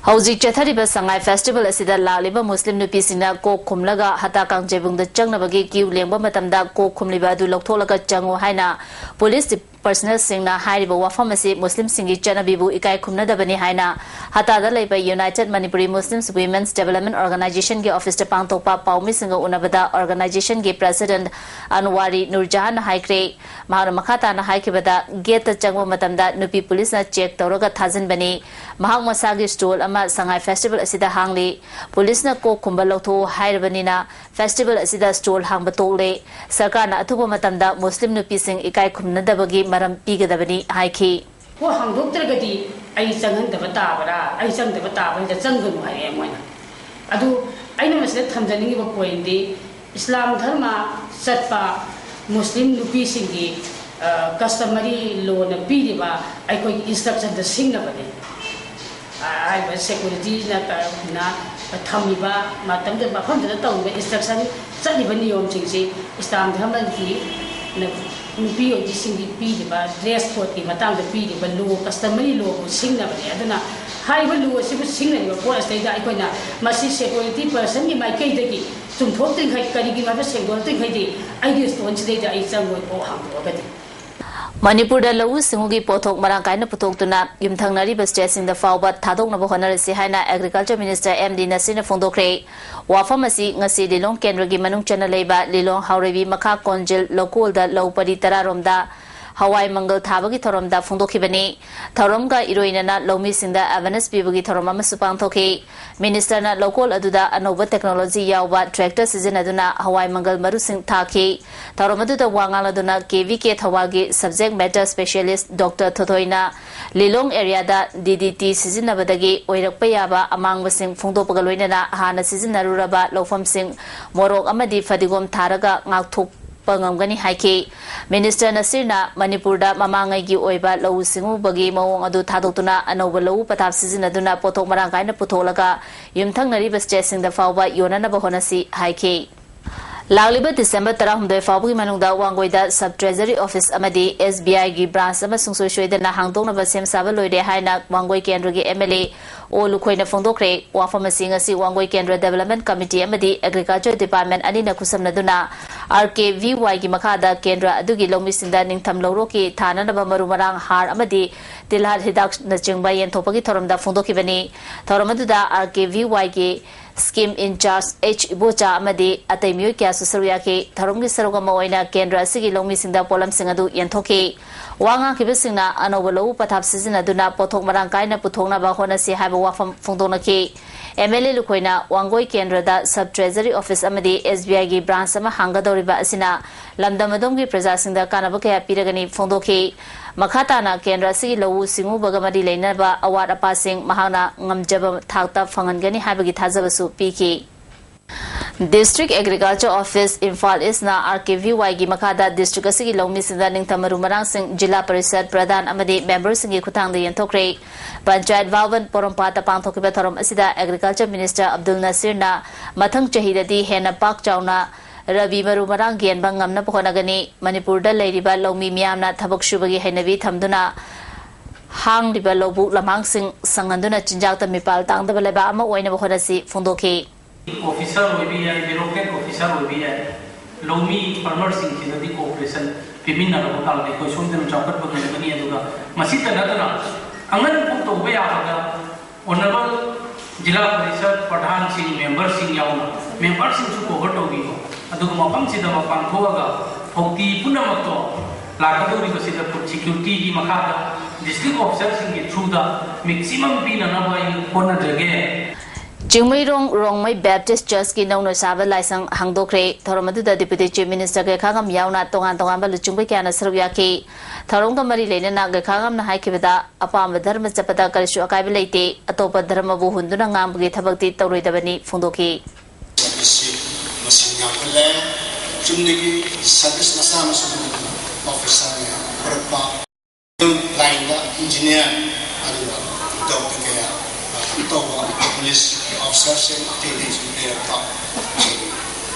ꯍꯧꯖꯤꯛ ꯆꯠꯊꯔꯤꯕ ꯁꯉꯥꯏ ꯐꯦꯁꯇꯤꯚꯦꯜ ꯑꯁꯤꯗ ꯂꯥꯛꯂꯤꯕ ꯃꯨꯁꯂꯤꯝ ꯅꯨꯄꯤꯁꯤꯡꯅ ꯀꯣꯛ ꯈꯨꯝꯂꯒ ꯍꯠꯇꯥ ꯀꯥꯡꯖꯩꯕꯨꯡꯗ ꯆꯪꯅꯕꯒꯤ ꯀ꯭ꯌꯨ ꯂꯦꯡꯕ ꯃꯇꯝꯗ ꯀꯣꯛ ꯈꯨꯝꯂꯤꯕ ꯑꯗꯨ ꯂꯧꯊꯣꯛꯂꯒ ꯆꯪꯉꯨ ꯍꯥꯏꯅ ꯄꯨꯂꯤꯁ ꯄꯔꯁꯅꯦꯜꯁꯤꯡꯅ ꯍꯥꯏꯔꯤꯕ ꯋꯥꯐꯝ ꯑꯁꯤ ꯃꯨꯁꯂꯤꯝꯁꯤꯡꯒꯤ ꯆꯠꯅꯕꯤꯕꯨ ꯏꯀꯥꯏ ꯈꯨꯝꯅꯗꯕꯅꯤ ꯍꯥꯏꯅ ꯍꯠꯇꯥꯗ ꯂꯩꯕ United Manipuri Muslims Women's Development Organizationꯒꯤ ꯑꯣꯐꯤꯁꯇ ꯄꯥꯡꯊꯣꯛꯄ ꯄꯥꯎꯃꯤꯁꯤꯡꯒ ꯎꯅꯕꯗ ꯑꯣꯔꯒꯅꯥꯏꯖꯦꯁꯟꯒꯤ ꯄ꯭ꯔꯦꯁꯤꯗꯦꯟꯠ ꯑꯟꯋꯥꯔꯤ ꯅꯨꯔꯖꯍꯥꯟꯅ ꯍꯥꯏꯈ꯭ꯔꯦ꯫ ꯃꯍꯥꯛꯅ ꯃꯈꯥ ꯇꯥꯅ ꯍꯥꯏꯈꯤꯕꯗ, ꯒꯦꯠꯇ ꯆꯪꯕ ꯃꯇꯝꯗ ꯅꯨꯄꯤ ꯄꯨꯂꯤꯁꯅ ꯆꯦꯛ ꯇꯧꯔꯒ ꯊꯥꯖꯤꯟꯕꯅꯤ꯫ ꯃꯍꯥꯛ ꯃꯁꯥꯒꯤ ꯁ꯭ꯇꯣꯜ ꯑꯃ ꯁꯉꯥꯏ ꯐꯦꯁꯇꯤꯚꯦꯜ ꯑꯁꯤꯗ ꯍꯥꯡꯂꯤ꯫ ꯄꯨꯂꯤꯁꯅ ꯀꯣꯛ ꯈꯨꯝꯕ ꯂꯧꯊꯣꯛꯎ ꯍꯥꯏꯔꯕꯅꯤꯅ ꯐꯦꯁꯇꯤꯚꯦꯜ ꯑꯁꯤꯗ ꯁ꯭ꯇꯣꯜ ꯍꯥꯡꯕ ꯇꯣꯛꯂꯦ꯫ ꯁꯔꯀꯥꯔꯅ ꯑꯊꯨꯕ ꯃꯇꯝꯗ ꯃꯨꯁꯂꯤꯝ ꯅꯨꯄꯤꯁꯤꯡ ꯏꯀꯥꯏ ꯈꯨꯝꯅꯗꯕꯒꯤ ꯃꯔꯝ ꯄꯤꯒꯗꯕꯅꯤ ꯍꯥꯏꯈꯤ꯫ ꯀꯣꯛ ꯍꯥꯡꯗꯣꯛꯇ꯭ꯔꯒꯗꯤ ꯑꯩ ꯆꯪꯍꯟꯗꯕ ꯇꯥꯕ꯭ꯔꯥ, ꯑꯩ ꯆꯪꯗꯕ ꯇꯥꯕ꯭ꯔꯥ, ꯍꯦꯛꯇ ꯆꯪꯒꯅꯨ ꯍꯥꯏꯔꯛꯑꯦ ꯃꯣꯏꯅ꯫ ꯑꯗꯨ ꯑꯩꯅ ꯃꯁꯤꯗ ꯊꯝꯖꯅꯤꯡꯉꯤꯕ ꯄꯣꯏꯟꯗꯤ, ꯏꯁꯂꯥꯝ ꯙꯔꯃ ꯆꯠꯄ ꯃꯨꯁꯂꯤꯝ ꯅꯨꯄꯤꯁꯤꯡꯒꯤ ꯀꯁꯇꯃꯔꯤ ꯂꯣꯅ ꯄꯤꯔꯤꯕ ꯑꯩꯈꯣꯏꯒꯤ ꯏꯟꯁꯇ꯭ꯔꯛꯁꯟꯗ ꯁꯤꯡꯅꯕꯅꯤ꯫ ꯍꯥꯏꯔꯤꯕ ꯁꯦꯀ꯭ꯌꯨꯔꯤꯇꯤꯅ ꯊꯝꯃꯤꯕ ꯃꯇꯝꯗ, ꯃꯐꯝꯗꯨꯗ ꯇꯧꯔꯤꯕ ꯏꯟꯁꯇ꯭ꯔꯛꯁꯟ, ꯆꯠꯂꯤꯕ ꯅꯤꯌꯣꯝꯁꯤꯡꯁꯤ ꯏꯁꯂꯥꯝ ꯙꯔꯃꯒꯤ ꯅꯨꯄꯤ ꯑꯣꯏꯕꯤꯁꯤꯡꯒꯤ ꯄꯤꯔꯤꯕ ꯗ꯭ꯔꯦꯁ ꯀꯣꯗꯀꯤ ꯃꯇꯥꯡꯗ ꯄꯤꯔꯤꯕ ꯂꯣ, ꯀꯁꯇꯃꯔꯤ ꯂꯣꯕꯨ ꯁꯤꯡꯅꯕꯅꯤ꯫ ꯑꯗꯨꯅ ꯍꯥꯏꯔꯤꯕ ꯂꯣ ꯑꯁꯤꯕꯨ ꯁꯤꯡꯅꯔꯤꯕ ꯄꯣꯠ ꯑꯁꯤꯗꯩꯗ ꯑꯩꯈꯣꯏꯅ ꯃꯁꯤ ꯁꯦꯀ꯭ꯌꯨꯔꯤꯇꯤ ꯄꯔꯁꯟꯒꯤ ꯃꯥꯏꯀꯩꯗꯒꯤ ꯆꯨꯝꯊꯣꯛꯇ꯭ꯔꯤꯉꯩ, ꯀꯔꯤꯒꯤꯅꯣ ꯍꯥꯏꯕ ꯁꯦꯡꯗꯣꯛꯇ꯭ꯔꯤꯉꯩꯗꯤ ꯑꯩꯒꯤ ꯁ꯭ꯇꯣꯟꯁꯤꯗꯩꯗ ꯑꯩ ꯆꯪꯉꯣꯏꯀꯣ, ꯍꯥꯡꯗꯣꯛꯑꯒꯗꯤ꯫ ꯃꯅꯤꯄꯨꯔꯗ ꯂꯧꯎ ꯁꯤꯡꯎꯒꯤ ꯄꯣꯠꯊꯣꯛ ꯃꯔꯥꯡ ꯀꯥꯏꯅ ꯄꯨꯊꯣꯛꯇꯨꯅ ꯌꯨꯝꯊꯪꯅꯔꯤꯕ ꯁ꯭ꯇꯦꯠꯁꯤꯡꯗ ꯐꯥꯎꯕ ꯊꯥꯗꯣꯛꯅꯕ ꯍꯣꯠꯅꯔꯁꯤ ꯍꯥꯏꯅ ꯑꯦꯒ꯭ꯔꯤꯀꯜꯆꯔ ꯃꯤꯅꯤꯁꯇꯔ ꯑꯦꯝ ꯗꯤ ꯅꯁꯤꯔꯅ ꯐꯣꯡꯗꯣꯛꯈ꯭ꯔꯦ꯫ ꯋꯥꯐꯝ ꯑꯁꯤ ꯉꯁꯤ ꯂꯤꯂꯣꯡ ꯀꯦꯟꯗ꯭ꯔꯒꯤ ꯃꯅꯨꯡ ꯆꯟꯅ ꯂꯩꯕ ꯂꯤꯂꯣꯡ ꯍꯥꯎꯔꯩꯕꯤ ꯃꯈꯥ ꯀꯣꯟꯖꯤꯜ ꯂꯧꯀꯣꯜꯗ ꯂꯧ ꯄꯔꯤ ꯇꯔꯥꯔꯣꯝꯗ ꯍꯋꯥꯏ ꯃꯪꯒꯜ ꯊꯥꯕꯒꯤ ꯊꯧꯔꯝꯗ ꯐꯣꯡꯗꯣꯛꯈꯤꯕꯅꯤ꯫ ꯊꯧꯔꯝꯒ ꯏꯔꯣꯏꯅꯅ ꯂꯧꯃꯤꯁꯤꯡꯗ ꯑꯦꯋꯦꯔꯅꯦꯁ ꯄꯤꯕꯒꯤ ꯊꯧꯔꯝ ꯑꯃꯁꯨ ꯄꯥꯡꯊꯣꯛꯈꯤ꯫ ꯃꯤꯅꯤꯁꯇꯔꯅ ꯂꯧꯀꯣꯜ ꯑꯗꯨꯗ ꯑꯅꯧꯕ ꯇꯦꯛꯅꯣꯂꯣꯖꯤ ꯌꯥꯎꯕ ꯇ꯭ꯔꯦꯛꯇꯔ ꯁꯤꯖꯤꯟꯅꯗꯨꯅ ꯍꯋꯥꯏ ꯃꯪꯒꯜ ꯃꯔꯨꯁꯤꯡ ꯊꯥꯈꯤ꯫ ꯊꯧꯔꯝ ꯑꯗꯨꯗ ꯋꯥ ꯉꯥꯡꯂꯗꯨꯅ ꯀꯦ ꯚꯤ ꯀꯦ ꯊꯧꯕꯥꯜꯒꯤ ꯁꯕꯖꯦꯛ ꯃꯦꯇꯔ ꯁ꯭ꯄꯦꯁꯤꯌꯦꯂꯤꯁ ꯗꯣꯛꯇꯔ ꯊꯣꯊꯣꯏꯅ ꯂꯤꯂꯣꯡ ꯑꯦꯔꯤꯌꯥꯗ ꯗꯤ ꯗꯤ ꯇꯤ ꯁꯤꯖꯤꯟꯅꯕꯗꯒꯤ ꯑꯣꯏꯔꯛꯄ ꯌꯥꯕ ꯑꯃꯥꯡꯕꯁꯤꯡ ꯐꯣꯡꯗꯣꯛꯄꯒ ꯂꯣꯏꯅꯅ ꯍꯥꯟꯅ ꯁꯤꯖꯤꯟꯅꯔꯨꯔꯕ ꯂꯧꯐꯝꯁꯤꯡ ꯃꯣꯔꯣꯛ ꯑꯃꯗꯤ ꯐꯗꯤꯒꯣꯝ ꯊꯥꯔꯒ ꯉꯥꯛꯊꯣꯛꯄ ꯉꯝꯒꯅꯤ ꯍꯥꯏꯈꯤ꯫ ꯃꯤꯅꯤꯁꯇꯔ ꯅꯁꯤꯔꯅ ꯃꯅꯤꯄꯨꯔꯗ ꯃꯃꯥꯡꯉꯩꯒꯤ ꯑꯣꯏꯕ ꯂꯧꯎ ꯁꯤꯡꯎꯕꯒꯤ ꯃꯑꯣꯡ ꯑꯗꯨ ꯊꯥꯗꯣꯛꯇꯨꯅ ꯑꯅꯧꯕ ꯂꯧꯎ ꯄꯊꯥꯞ ꯁꯤꯖꯤꯟꯅꯗꯨꯅ ꯄꯣꯠꯊꯣꯛ ꯃꯔꯥꯡ ꯀꯥꯏꯅ ꯄꯨꯊꯣꯛꯂꯒ ꯌꯨꯝꯊꯪꯅꯔꯤꯕ ꯁ꯭ꯇꯦꯠꯁꯤꯡꯗ ꯐꯥꯎꯕ ꯌꯣꯟꯅꯅꯕ ꯍꯣꯠꯅꯁꯤ ꯍꯥꯏꯈꯤ꯫ ꯂꯥꯛꯂꯤꯕ ꯗꯤꯁꯦꯝꯕꯔ ꯇꯔꯥꯍꯨꯝꯗꯣꯏ ꯐꯥꯎꯕꯒꯤ ꯃꯅꯨꯡꯗ ꯋꯥꯡꯒꯣꯏꯗ ꯁꯕ ꯇ꯭ꯔꯦꯖꯔꯤ ꯑꯣꯐꯤꯁ ꯑꯃꯗꯤ ꯑꯦꯁ ꯕꯤ ꯑꯥꯏꯒꯤ ꯕ꯭ꯔꯥꯟꯁ ꯑꯃ ꯁꯨꯡꯁꯣꯏ ꯁꯣꯏꯗꯅ ꯍꯥꯡꯗꯣꯛꯅꯕ ꯁꯦꯝ ꯁꯥꯕ ꯂꯣꯏꯔꯦ ꯍꯥꯏꯅ ꯋꯥꯡꯒꯣꯏ ꯀꯦꯟꯗ꯭ꯔꯒꯤ ꯑꯦꯝ ꯑꯦꯜ ꯑꯦ ꯑꯣ ꯂꯨꯈꯣꯏꯅ ꯐꯣꯡꯗꯣꯛꯈ꯭ꯔꯦ꯫ ꯋꯥꯐꯝ ꯑꯁꯤ ꯉꯁꯤ ꯋꯥꯡꯒꯣꯏ ꯀꯦꯟꯗ꯭ꯔ ꯗꯦꯕꯂꯞꯃꯦꯟ ꯀꯃꯤꯇꯤ ꯑꯃꯗꯤ ꯑꯦꯒ꯭ꯔꯤꯀꯜꯆꯔ ꯗꯤꯄꯥꯔꯠꯃꯦꯟ ꯑꯅꯤꯅ ꯈꯨꯠꯁꯝꯅꯗꯨꯅ ꯑꯥꯔ ꯀꯦ ꯚꯤ ꯋꯥꯏꯒꯤ ꯃꯈꯥꯗ ꯀꯦꯟꯗ꯭ꯔ ꯑꯗꯨꯒꯤ ꯂꯧꯃꯤꯁꯤꯡꯗ ꯅꯤꯡꯊꯝ ꯂꯧꯔꯣꯛꯀꯤ ꯊꯥꯅꯅꯕ ꯃꯔꯨ ꯃꯔꯥꯡ, ꯍꯥꯔ ꯑꯃꯗꯤ ꯇꯤꯜꯍꯥꯠ ꯍꯤꯗꯥꯛꯅꯆꯤꯡꯕ ꯌꯦꯟꯊꯣꯛꯄꯒꯤ ꯊꯧꯔꯝꯗ ꯐꯣꯡꯗꯣꯛꯈꯤꯕꯅꯤ꯫ ꯊꯧꯔꯝ ꯑꯗꯨꯗ R K V ꯋꯥꯏꯒꯤ scheme in-charge H Ibocha ꯑꯃꯗꯤ ꯑꯇꯩ ꯃꯤꯑꯣꯏ ꯀꯌꯥꯁꯨ ꯁꯔꯨꯛ ꯌꯥꯈꯤ꯫ ꯊꯧꯔꯝꯒꯤ ꯁꯔꯨꯛ ꯑꯃ ꯑꯣꯏꯅ ꯀꯦꯟꯗ꯭ꯔ ꯑꯁꯤꯒꯤ ꯂꯧꯃꯤꯁꯤꯡꯗ ꯄꯣꯠꯂꯝꯁꯤꯡ ꯑꯗꯨ ꯌꯦꯟꯊꯣꯛꯈꯤ꯫ ꯋꯥ ꯉꯥꯡꯈꯤꯕꯁꯤꯡꯅ ꯑꯅꯧꯕ ꯂꯧꯎ ꯄꯊꯥꯞ ꯁꯤꯖꯤꯟꯅꯗꯨꯅ ꯄꯣꯠꯊꯣꯛ ꯃꯔꯥꯡ ꯀꯥꯏꯅ ꯄꯨꯊꯣꯛꯅꯕ ꯍꯣꯠꯅꯁꯤ ꯍꯥꯏꯕ ꯋꯥꯐꯝ ꯐꯣꯡꯗꯣꯛꯅꯈꯤ꯫ ꯑꯦꯝ ꯑꯦꯜ ꯑꯦ ꯂꯨꯈꯣꯏꯅ ꯋꯥꯡꯒꯣꯏ ꯀꯦꯟꯗ꯭ꯔꯗ ꯁꯕ ꯇ꯭ꯔꯦꯖꯔꯤ ꯑꯣꯐꯤꯁ ꯑꯃꯗꯤ ꯑꯦꯁ ꯕꯤ ꯑꯥꯏꯒꯤ ꯕ꯭ꯔꯥꯟꯁ ꯑꯃ ꯍꯥꯡꯒꯗꯧꯔꯤꯕ ꯑꯁꯤꯅ ꯂꯝꯗꯝ ꯑꯗꯣꯝꯒꯤ ꯄ꯭ꯔꯖꯥꯁꯤꯡꯗ ꯀꯥꯟꯅꯕ ꯀꯌꯥ ꯄꯤꯔꯒꯅꯤ ꯐꯣꯡꯗꯣꯛꯈꯤ꯫ ꯃꯈꯥ ꯇꯥꯅ ꯀꯦꯟꯗ꯭ꯔ ꯑꯁꯤꯒꯤ ꯂꯧꯎ ꯁꯤꯡꯎꯕꯒ ꯃꯔꯤ ꯂꯩꯅꯕ ꯑꯋꯥꯠ ꯑꯄꯥꯁꯤꯡ ꯃꯍꯥꯛꯅ ꯉꯝꯖꯕ ꯊꯥꯛꯇ ꯐꯪꯍꯟꯒꯅꯤ ꯍꯥꯏꯕꯒꯤ ꯊꯥꯖꯕꯁꯨ ꯄꯤꯈꯤ꯫ District Agriculture Office, ꯏꯝꯐꯥꯜ ꯏꯁꯅ ꯑꯥꯔ ꯀꯦ ꯚꯤ ꯋꯥꯏꯒꯤ ꯃꯈꯥꯗ ꯗꯤꯁꯇ꯭ꯔꯤꯛ ꯑꯁꯤꯒꯤ ꯂꯧꯃꯤꯁꯤꯡꯗ ꯅꯤꯡꯊꯝ ꯃꯔꯨ ꯃꯔꯥꯡꯁꯤꯡ ꯖꯤꯂꯥ ꯄꯔꯤꯁꯠ ꯄ꯭ꯔꯙꯥꯟ ꯑꯃꯗꯤ ꯃꯦꯝꯕꯔꯁꯤꯡꯒꯤ ꯈꯨꯠꯊꯥꯡꯗ ꯌꯦꯟꯊꯣꯛꯈ꯭ꯔꯦ꯫ ꯄꯟꯆꯥꯌꯠ ꯚꯥꯕꯟ ꯄꯣꯔꯣꯝꯄꯥꯠꯇ ꯄꯥꯡꯊꯣꯛꯈꯤꯕ ꯊꯧꯔꯝ ꯑꯁꯤꯗ ꯑꯦꯒ꯭ꯔꯤꯀꯜꯆꯔ ꯃꯤꯅꯤꯁꯇꯔ ꯑꯕꯗꯨꯜ ꯅꯁꯤꯔꯅ ꯃꯊꯪ ꯆꯍꯤꯗꯗꯤ ꯍꯦꯟꯅ ꯄꯥꯛ ꯆꯥꯎꯅ ꯔꯕꯤ ꯃꯔꯨ ꯃꯔꯥꯡ ꯌꯦꯟꯕ ꯉꯝꯅꯕ ꯍꯣꯠꯅꯒꯅꯤ꯫ ꯃꯅꯤꯄꯨꯔꯗ ꯂꯩꯔꯤꯕ ꯂꯧꯃꯤ ꯃꯤꯌꯥꯝꯅ ꯊꯕꯛ ꯁꯨꯕꯒꯤ ꯍꯩꯅꯕꯤ ꯊꯝꯗꯨꯅ ꯍꯥꯡꯂꯤꯕ ꯂꯧꯕꯨꯛ ꯂꯝꯍꯥꯡꯁꯤꯡ ꯁꯪꯍꯟꯗꯨꯅ ꯆꯤꯟꯖꯥꯛꯇ ꯃꯤꯄꯥꯜ ꯇꯥꯡꯗꯕ ꯂꯩꯕꯥꯛ ꯑꯃ ꯑꯣꯏꯅꯕ ꯍꯣꯠꯅꯁꯤ ꯐꯣꯡꯗꯣꯛꯈꯤ꯫ ꯑꯣꯐꯤꯁꯥꯔ ꯑꯣꯏꯕ ꯌꯥꯏ, ꯕ꯭ꯌꯨꯔꯣꯀ꯭ꯔꯦꯠ ꯑꯣꯐꯤꯁꯥꯔ ꯑꯣꯏꯕ ꯌꯥꯏ, ꯂꯧꯃꯤ ꯐꯥꯔꯃꯔꯁꯤꯡꯁꯤꯗꯗꯤ ꯀꯣꯑꯣꯄꯔꯦꯁꯟ ꯄꯤꯃꯤꯟꯅꯔꯕ ꯇꯥꯔꯗꯤ ꯑꯩꯈꯣꯏ ꯁꯣꯏꯗꯅ ꯆꯥꯎꯈꯠꯄ ꯉꯝꯒꯅꯤ꯫ ꯑꯗꯨꯒ ꯃꯁꯤꯇ ꯅꯠꯇꯅ ꯑꯉꯟꯕ ꯐꯥꯎ ꯇꯧꯕ ꯌꯥꯕꯗ ꯑꯣꯅꯔꯦꯕꯜ ꯖꯤꯂꯥ ꯄꯔꯤꯁꯠ ꯄ꯭ꯔꯙꯥꯟꯁꯤꯡ, ꯃꯦꯝꯕꯔꯁꯤꯡ ꯌꯥꯎꯅ ꯃꯦꯝꯕꯔꯁꯤꯡꯁꯨ ꯀꯣꯚꯔ ꯇꯧꯕꯤꯌꯨ꯫ ꯑꯗꯨꯒ ꯃꯐꯝꯁꯤꯗ ꯃꯄꯥꯟ ꯊꯣꯛꯑꯒ ꯐꯧꯇꯤ ꯄꯨꯝꯅꯃꯛꯇꯣ ꯂꯥꯛꯀꯗꯧꯔꯤꯕꯁꯤꯗ ꯐꯨꯗ ꯁꯦꯀ꯭ꯌꯨꯔꯤꯇꯤꯒꯤ ꯃꯈꯥꯗ ꯗꯤꯁꯇ꯭ꯔꯤꯛ ꯑꯣꯐꯤꯁꯥꯔꯁꯤꯡꯒꯤ ꯊ꯭ꯔꯨꯗ ꯃꯦꯛꯁꯤꯃꯝ ꯄꯤꯅꯅꯕ ꯑꯩ ꯍꯣꯠꯅꯖꯒꯦ꯫ ꯆꯤꯡꯃꯩꯔꯣꯡ ꯔꯣꯡꯃꯩ ꯕꯦꯞꯇꯤꯁ ꯆꯔꯆꯀꯤ ꯅꯧꯅ ꯁꯥꯕ ꯂꯥꯏꯁꯪ ꯍꯥꯡꯗꯣꯛꯈ꯭ꯔꯦ꯫ ꯊꯧꯔꯝ ꯑꯗꯨꯗ ꯗꯤꯄ꯭ꯌꯨꯇꯤ ꯆꯤꯐ ꯃꯤꯅꯤꯁꯇꯔ ꯒꯦꯈꯥꯉꯝ ꯌꯥꯎꯅ ꯇꯣꯉꯥꯟ ꯇꯣꯉꯥꯟꯕ ꯂꯨꯆꯤꯡꯕ ꯀꯌꯥꯅ ꯁꯔꯨꯛ ꯌꯥꯈꯤ꯫ ꯊꯧꯔꯝꯒ ꯃꯔꯤ ꯂꯩꯅꯅ ꯒꯦꯈꯥꯉꯝꯅ ꯍꯥꯏꯈꯤꯕꯗ, ꯑꯄꯥꯝꯕ ꯙꯔꯃ ꯆꯠꯄꯗ ꯀꯔꯤꯁꯨ ꯑꯀꯥꯏꯕ ꯂꯩꯇꯦ, ꯑꯇꯣꯞꯄ ꯙꯔꯃꯕꯨ ꯍꯨꯟꯗꯨꯅ ꯉꯥꯡꯕꯒꯤ ꯊꯕꯛꯇꯤ ꯇꯧꯔꯣꯏꯗꯕꯅꯤ ꯐꯣꯡꯗꯣꯛꯈꯤ꯫ ꯁꯥꯔꯚꯤꯁꯁꯤ ꯃꯁꯤꯡ ꯌꯥꯝꯈꯠꯂꯦ꯫ ꯆꯨꯝꯅꯒꯤ ꯁꯥꯔꯚꯤꯁ ꯃꯆꯥ ꯃꯁꯨ ꯑꯣꯐꯤꯁꯥꯔ ꯃꯌꯥꯝ ꯈꯣꯔꯛꯄ, ꯂꯥꯏꯟꯗ ꯏꯟꯖꯤꯅꯤꯌꯥꯔ, ꯑꯗꯨꯒ ꯗꯣꯛꯇꯔ ꯀꯌꯥ ꯇꯧꯕ ꯄꯨꯂꯤꯁ ꯑꯣꯐꯤꯁꯥꯔꯁꯤꯡ ꯑꯇꯩ ꯑꯇꯩꯁꯨ ꯂꯩꯔꯛꯄ꯫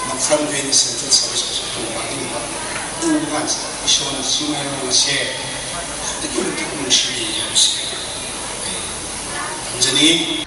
ꯃꯈꯜ ꯃꯈꯩꯒꯤ ꯁꯦꯟꯇ꯭ꯔꯦꯜ ꯁꯥꯔꯚꯤꯁ ꯃꯁꯨ ꯐꯪꯕ ꯑꯗꯨꯒꯨꯝꯕ ꯎꯕ ꯀꯥꯟꯁꯤꯗ ꯏꯁꯣꯔꯅ ꯆꯤꯡꯃꯩꯔꯣꯡ ꯑꯁꯦ ꯑꯗꯨꯛꯀꯤ ꯃꯇꯤꯛ ꯅꯨꯡꯁꯤꯕꯤ ꯍꯥꯏꯕꯁꯤ ꯑꯩ ꯊꯝꯖꯅꯤꯡꯏ꯫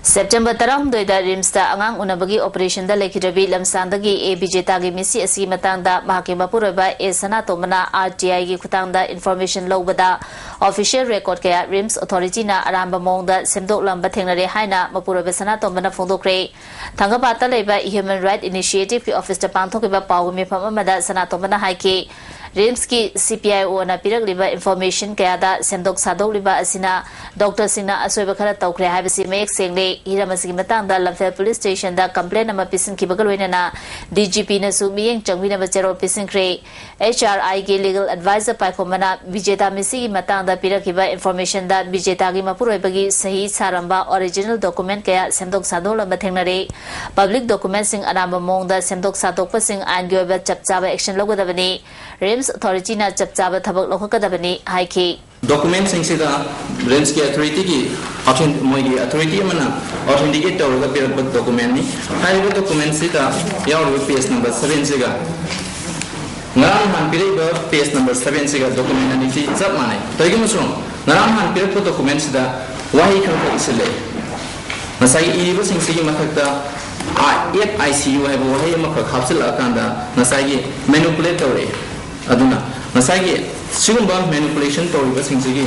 ꯁꯦꯞꯇꯦꯝꯕꯔ ꯇꯔꯥꯍꯨꯝꯗꯣꯏꯗ ꯔꯤꯝꯁꯇ ꯑꯉꯥꯡ ꯎꯅꯕꯒꯤ ꯑꯣꯄꯔꯦꯁꯟꯗ ꯂꯩꯈꯤꯗ꯭ꯔꯕꯤ ꯂꯝꯁꯥꯡꯗꯒꯤ ꯑꯦ ꯕꯤꯖꯦꯇꯥꯒꯤ ꯃꯤꯠꯁꯤ ꯑꯁꯤꯒꯤ ꯃꯇꯥꯡꯗ ꯃꯍꯥꯛꯀꯤ ꯃꯄꯨꯔꯣꯏꯕ ꯑꯦ ꯁꯅꯥꯇꯣꯝꯕꯅ ꯑꯥꯔ ꯇꯤ ꯑꯥꯏꯒꯤ ꯈꯨꯠꯊꯥꯡꯗ ꯏꯟꯐꯣꯔꯃꯦꯁꯟ ꯂꯧꯕꯗ ꯑꯣꯐꯤꯁꯤꯌꯦꯜ ꯔꯦꯀꯣꯔꯗ ꯀꯌꯥ ꯔꯤꯝꯁ ꯑꯣꯊꯣꯔꯤꯇꯤꯅ ꯑꯔꯥꯟꯕ ꯃꯑꯣꯡꯗ ꯁꯦꯝꯗꯣꯛꯂꯝꯕ ꯊꯦꯡꯅꯔꯦ ꯍꯥꯏꯅ ꯃꯄꯨꯔꯣꯏꯕ ꯁꯅꯥꯇꯣꯝꯕꯅ ꯐꯣꯡꯗꯣꯛꯈ꯭ꯔꯦ꯫ ꯊꯥꯡꯒꯄꯥꯠꯇ ꯂꯩꯕ ꯍ꯭ꯌꯨꯃꯦꯟ ꯔꯥꯏꯠ ꯏꯅꯤꯁꯤꯌꯦꯇꯤꯚꯀꯤ ꯑꯣꯐꯤꯁꯇ ꯄꯥꯡꯊꯣꯛꯈꯤꯕ ꯄꯥꯎꯒꯤ ꯃꯤꯐꯝ ꯑꯃꯗ ꯁꯅꯥꯇꯣꯝꯕꯅ ꯍꯥꯏꯈꯤ, ꯔꯤꯝꯁꯀꯤ ꯁꯤ ꯄꯤ ꯑꯥꯏ ꯑꯣꯅ ꯄꯤꯔꯛꯂꯤꯕ ꯏꯟꯐꯣꯔꯃꯦꯁꯟ ꯀꯌꯥꯗ ꯁꯦꯝꯗꯣꯛ ꯁꯥꯗꯣꯛꯂꯤꯕ ꯑꯁꯤꯅ ꯗꯣꯛꯇꯔꯁꯤꯡꯅ ꯑꯁꯣꯏꯕ ꯈꯔ ꯇꯧꯈ꯭ꯔꯦ ꯍꯥꯏꯕꯁꯤ ꯃꯌꯦꯛ ꯁꯦꯡꯂꯦ꯫ ꯍꯤꯔꯝ ꯑꯁꯤꯒꯤ ꯃꯇꯥꯡꯗ ꯂꯝꯐꯦꯜ ꯄꯨꯂꯤꯁ ꯁ꯭ꯇꯦꯁꯟꯗ ꯀꯝꯄ꯭ꯂꯦꯟ ꯑꯃ ꯄꯤꯁꯤꯟꯈꯤꯕꯒ ꯂꯣꯏꯅꯅ ꯗꯤ ꯖꯤ ꯄꯤꯅꯁꯨ ꯃꯤꯠꯌꯦꯡ ꯆꯪꯕꯤꯅꯕ ꯆꯦꯔꯣꯜ ꯄꯤꯁꯤꯟꯈ꯭ꯔꯦ꯫ ꯑꯦꯆ ꯑꯥꯔ ꯑꯥꯏꯒꯤ ꯂꯤꯒꯦꯜ ꯑꯦꯗꯚꯥꯏꯖꯔ ꯄꯥꯏꯈꯣꯝꯕꯅ ꯕꯤꯖꯦꯇꯥ ꯃꯤꯁꯤꯒꯤ ꯃꯇꯥꯡꯗ ꯄꯤꯔꯛꯈꯤꯕ ꯏꯟꯐꯣꯔꯃꯦꯁꯟꯗ ꯕꯤꯖꯦꯇꯥꯒꯤ ꯃꯄꯨꯔꯣꯏꯕꯒꯤ ꯁꯍꯤ ꯁꯥꯔꯝꯕ ꯑꯣꯔꯤꯖꯤꯅꯦꯜ ꯗꯣꯀꯨꯃꯦꯟ ꯀꯌꯥ ꯁꯦꯝꯗꯣꯛ ꯁꯥꯗꯣꯛꯂꯝꯕ ꯊꯦꯡꯅꯔꯦ꯫ ꯄꯕ꯭ꯂꯤꯛ ꯗꯣꯀꯨꯃꯦꯟꯁꯤꯡ ꯑꯔꯥꯟꯕ ꯃꯑꯣꯡꯗ ꯁꯦꯝꯗꯣꯛ ꯁꯥꯗꯣꯛꯄꯁꯤꯡ ꯑꯥꯏꯟꯒꯤ ꯑꯣꯏꯕ ꯆꯞ ꯆꯥꯕ ꯑꯦꯛꯁꯟ ꯂꯧꯒꯗꯕꯅꯤ꯫ ꯔꯤꯝꯁ ꯑꯣꯊꯣꯔꯤꯇꯤꯅ ꯆꯞ ꯆꯥꯕ ꯊꯕꯛ ꯂꯧꯈꯠꯀꯗꯕꯅꯤ ꯍꯥꯏꯈꯤ꯫ ꯗꯣꯀꯨꯃꯦꯟꯁꯤꯡꯁꯤꯗ ꯔꯤꯝꯁꯀꯤ ꯑꯣꯊꯣꯔꯤꯇꯤꯒꯤ ꯑꯣꯊꯦꯟ- ꯃꯣꯏꯒꯤ ꯑꯣꯊꯣꯔꯤꯇꯤ ꯑꯃꯅ ꯑꯣꯊꯦꯟꯇꯤꯀꯦꯠ ꯇꯧꯔꯒ ꯄꯤꯔꯛꯄ ꯗꯣꯀꯨꯃꯦꯟꯅꯤ꯫ ꯍꯥꯏꯔꯤꯕ ꯗꯣꯀꯨꯃꯦꯟꯁꯤꯗ ꯌꯥꯎꯔꯤꯕ ꯄꯦꯖ ꯅꯝꯕꯔ ꯁꯕꯦꯟꯁꯤꯒ ꯉꯔꯥꯡ ꯅꯍꯥꯟ ꯄꯤꯔꯛꯏꯕ ꯄꯦꯖ ꯅꯝꯕꯔ ꯁꯕꯦꯟꯁꯤꯒ ꯗꯣꯀꯨꯃꯦꯟ ꯑꯅꯤꯁꯤ ꯆꯞ ꯃꯥꯟꯅꯩ꯫ ꯀꯔꯤꯒꯨꯝꯕꯁꯨ ꯉꯔꯥꯡ ꯅꯍꯥꯟ ꯄꯤꯔꯛꯄ ꯗꯣꯀꯨꯃꯦꯟꯁꯤꯗ ꯋꯥꯍꯩ ꯈꯔ ꯈꯛ ꯏꯁꯤꯜꯂꯛꯑꯦ꯫ ꯉꯁꯥꯏꯒꯤ ꯏꯔꯤꯕꯁꯤꯡꯁꯤꯒꯤ ꯃꯊꯛꯇ ꯑꯦꯐ ꯑꯥꯏ ꯁꯤ ꯌꯨ ꯍꯥꯏꯕ ꯋꯥꯍꯩ ꯑꯃꯈꯛ ꯍꯥꯞꯆꯤꯜꯂꯛꯑꯀꯥꯟꯗ ꯉꯁꯥꯏꯒꯤ ꯃꯦꯅꯨꯄꯨꯂꯦꯠ ꯇꯧꯔꯛꯑꯦ꯫ ꯑꯗꯨꯅ ꯉꯁꯥꯏꯒꯤ ꯁꯤꯒꯨꯝꯕ ꯃꯦꯅꯨꯄꯨꯂꯦꯁꯟ ꯇꯧꯔꯤꯕꯁꯤꯡꯁꯤꯒꯤ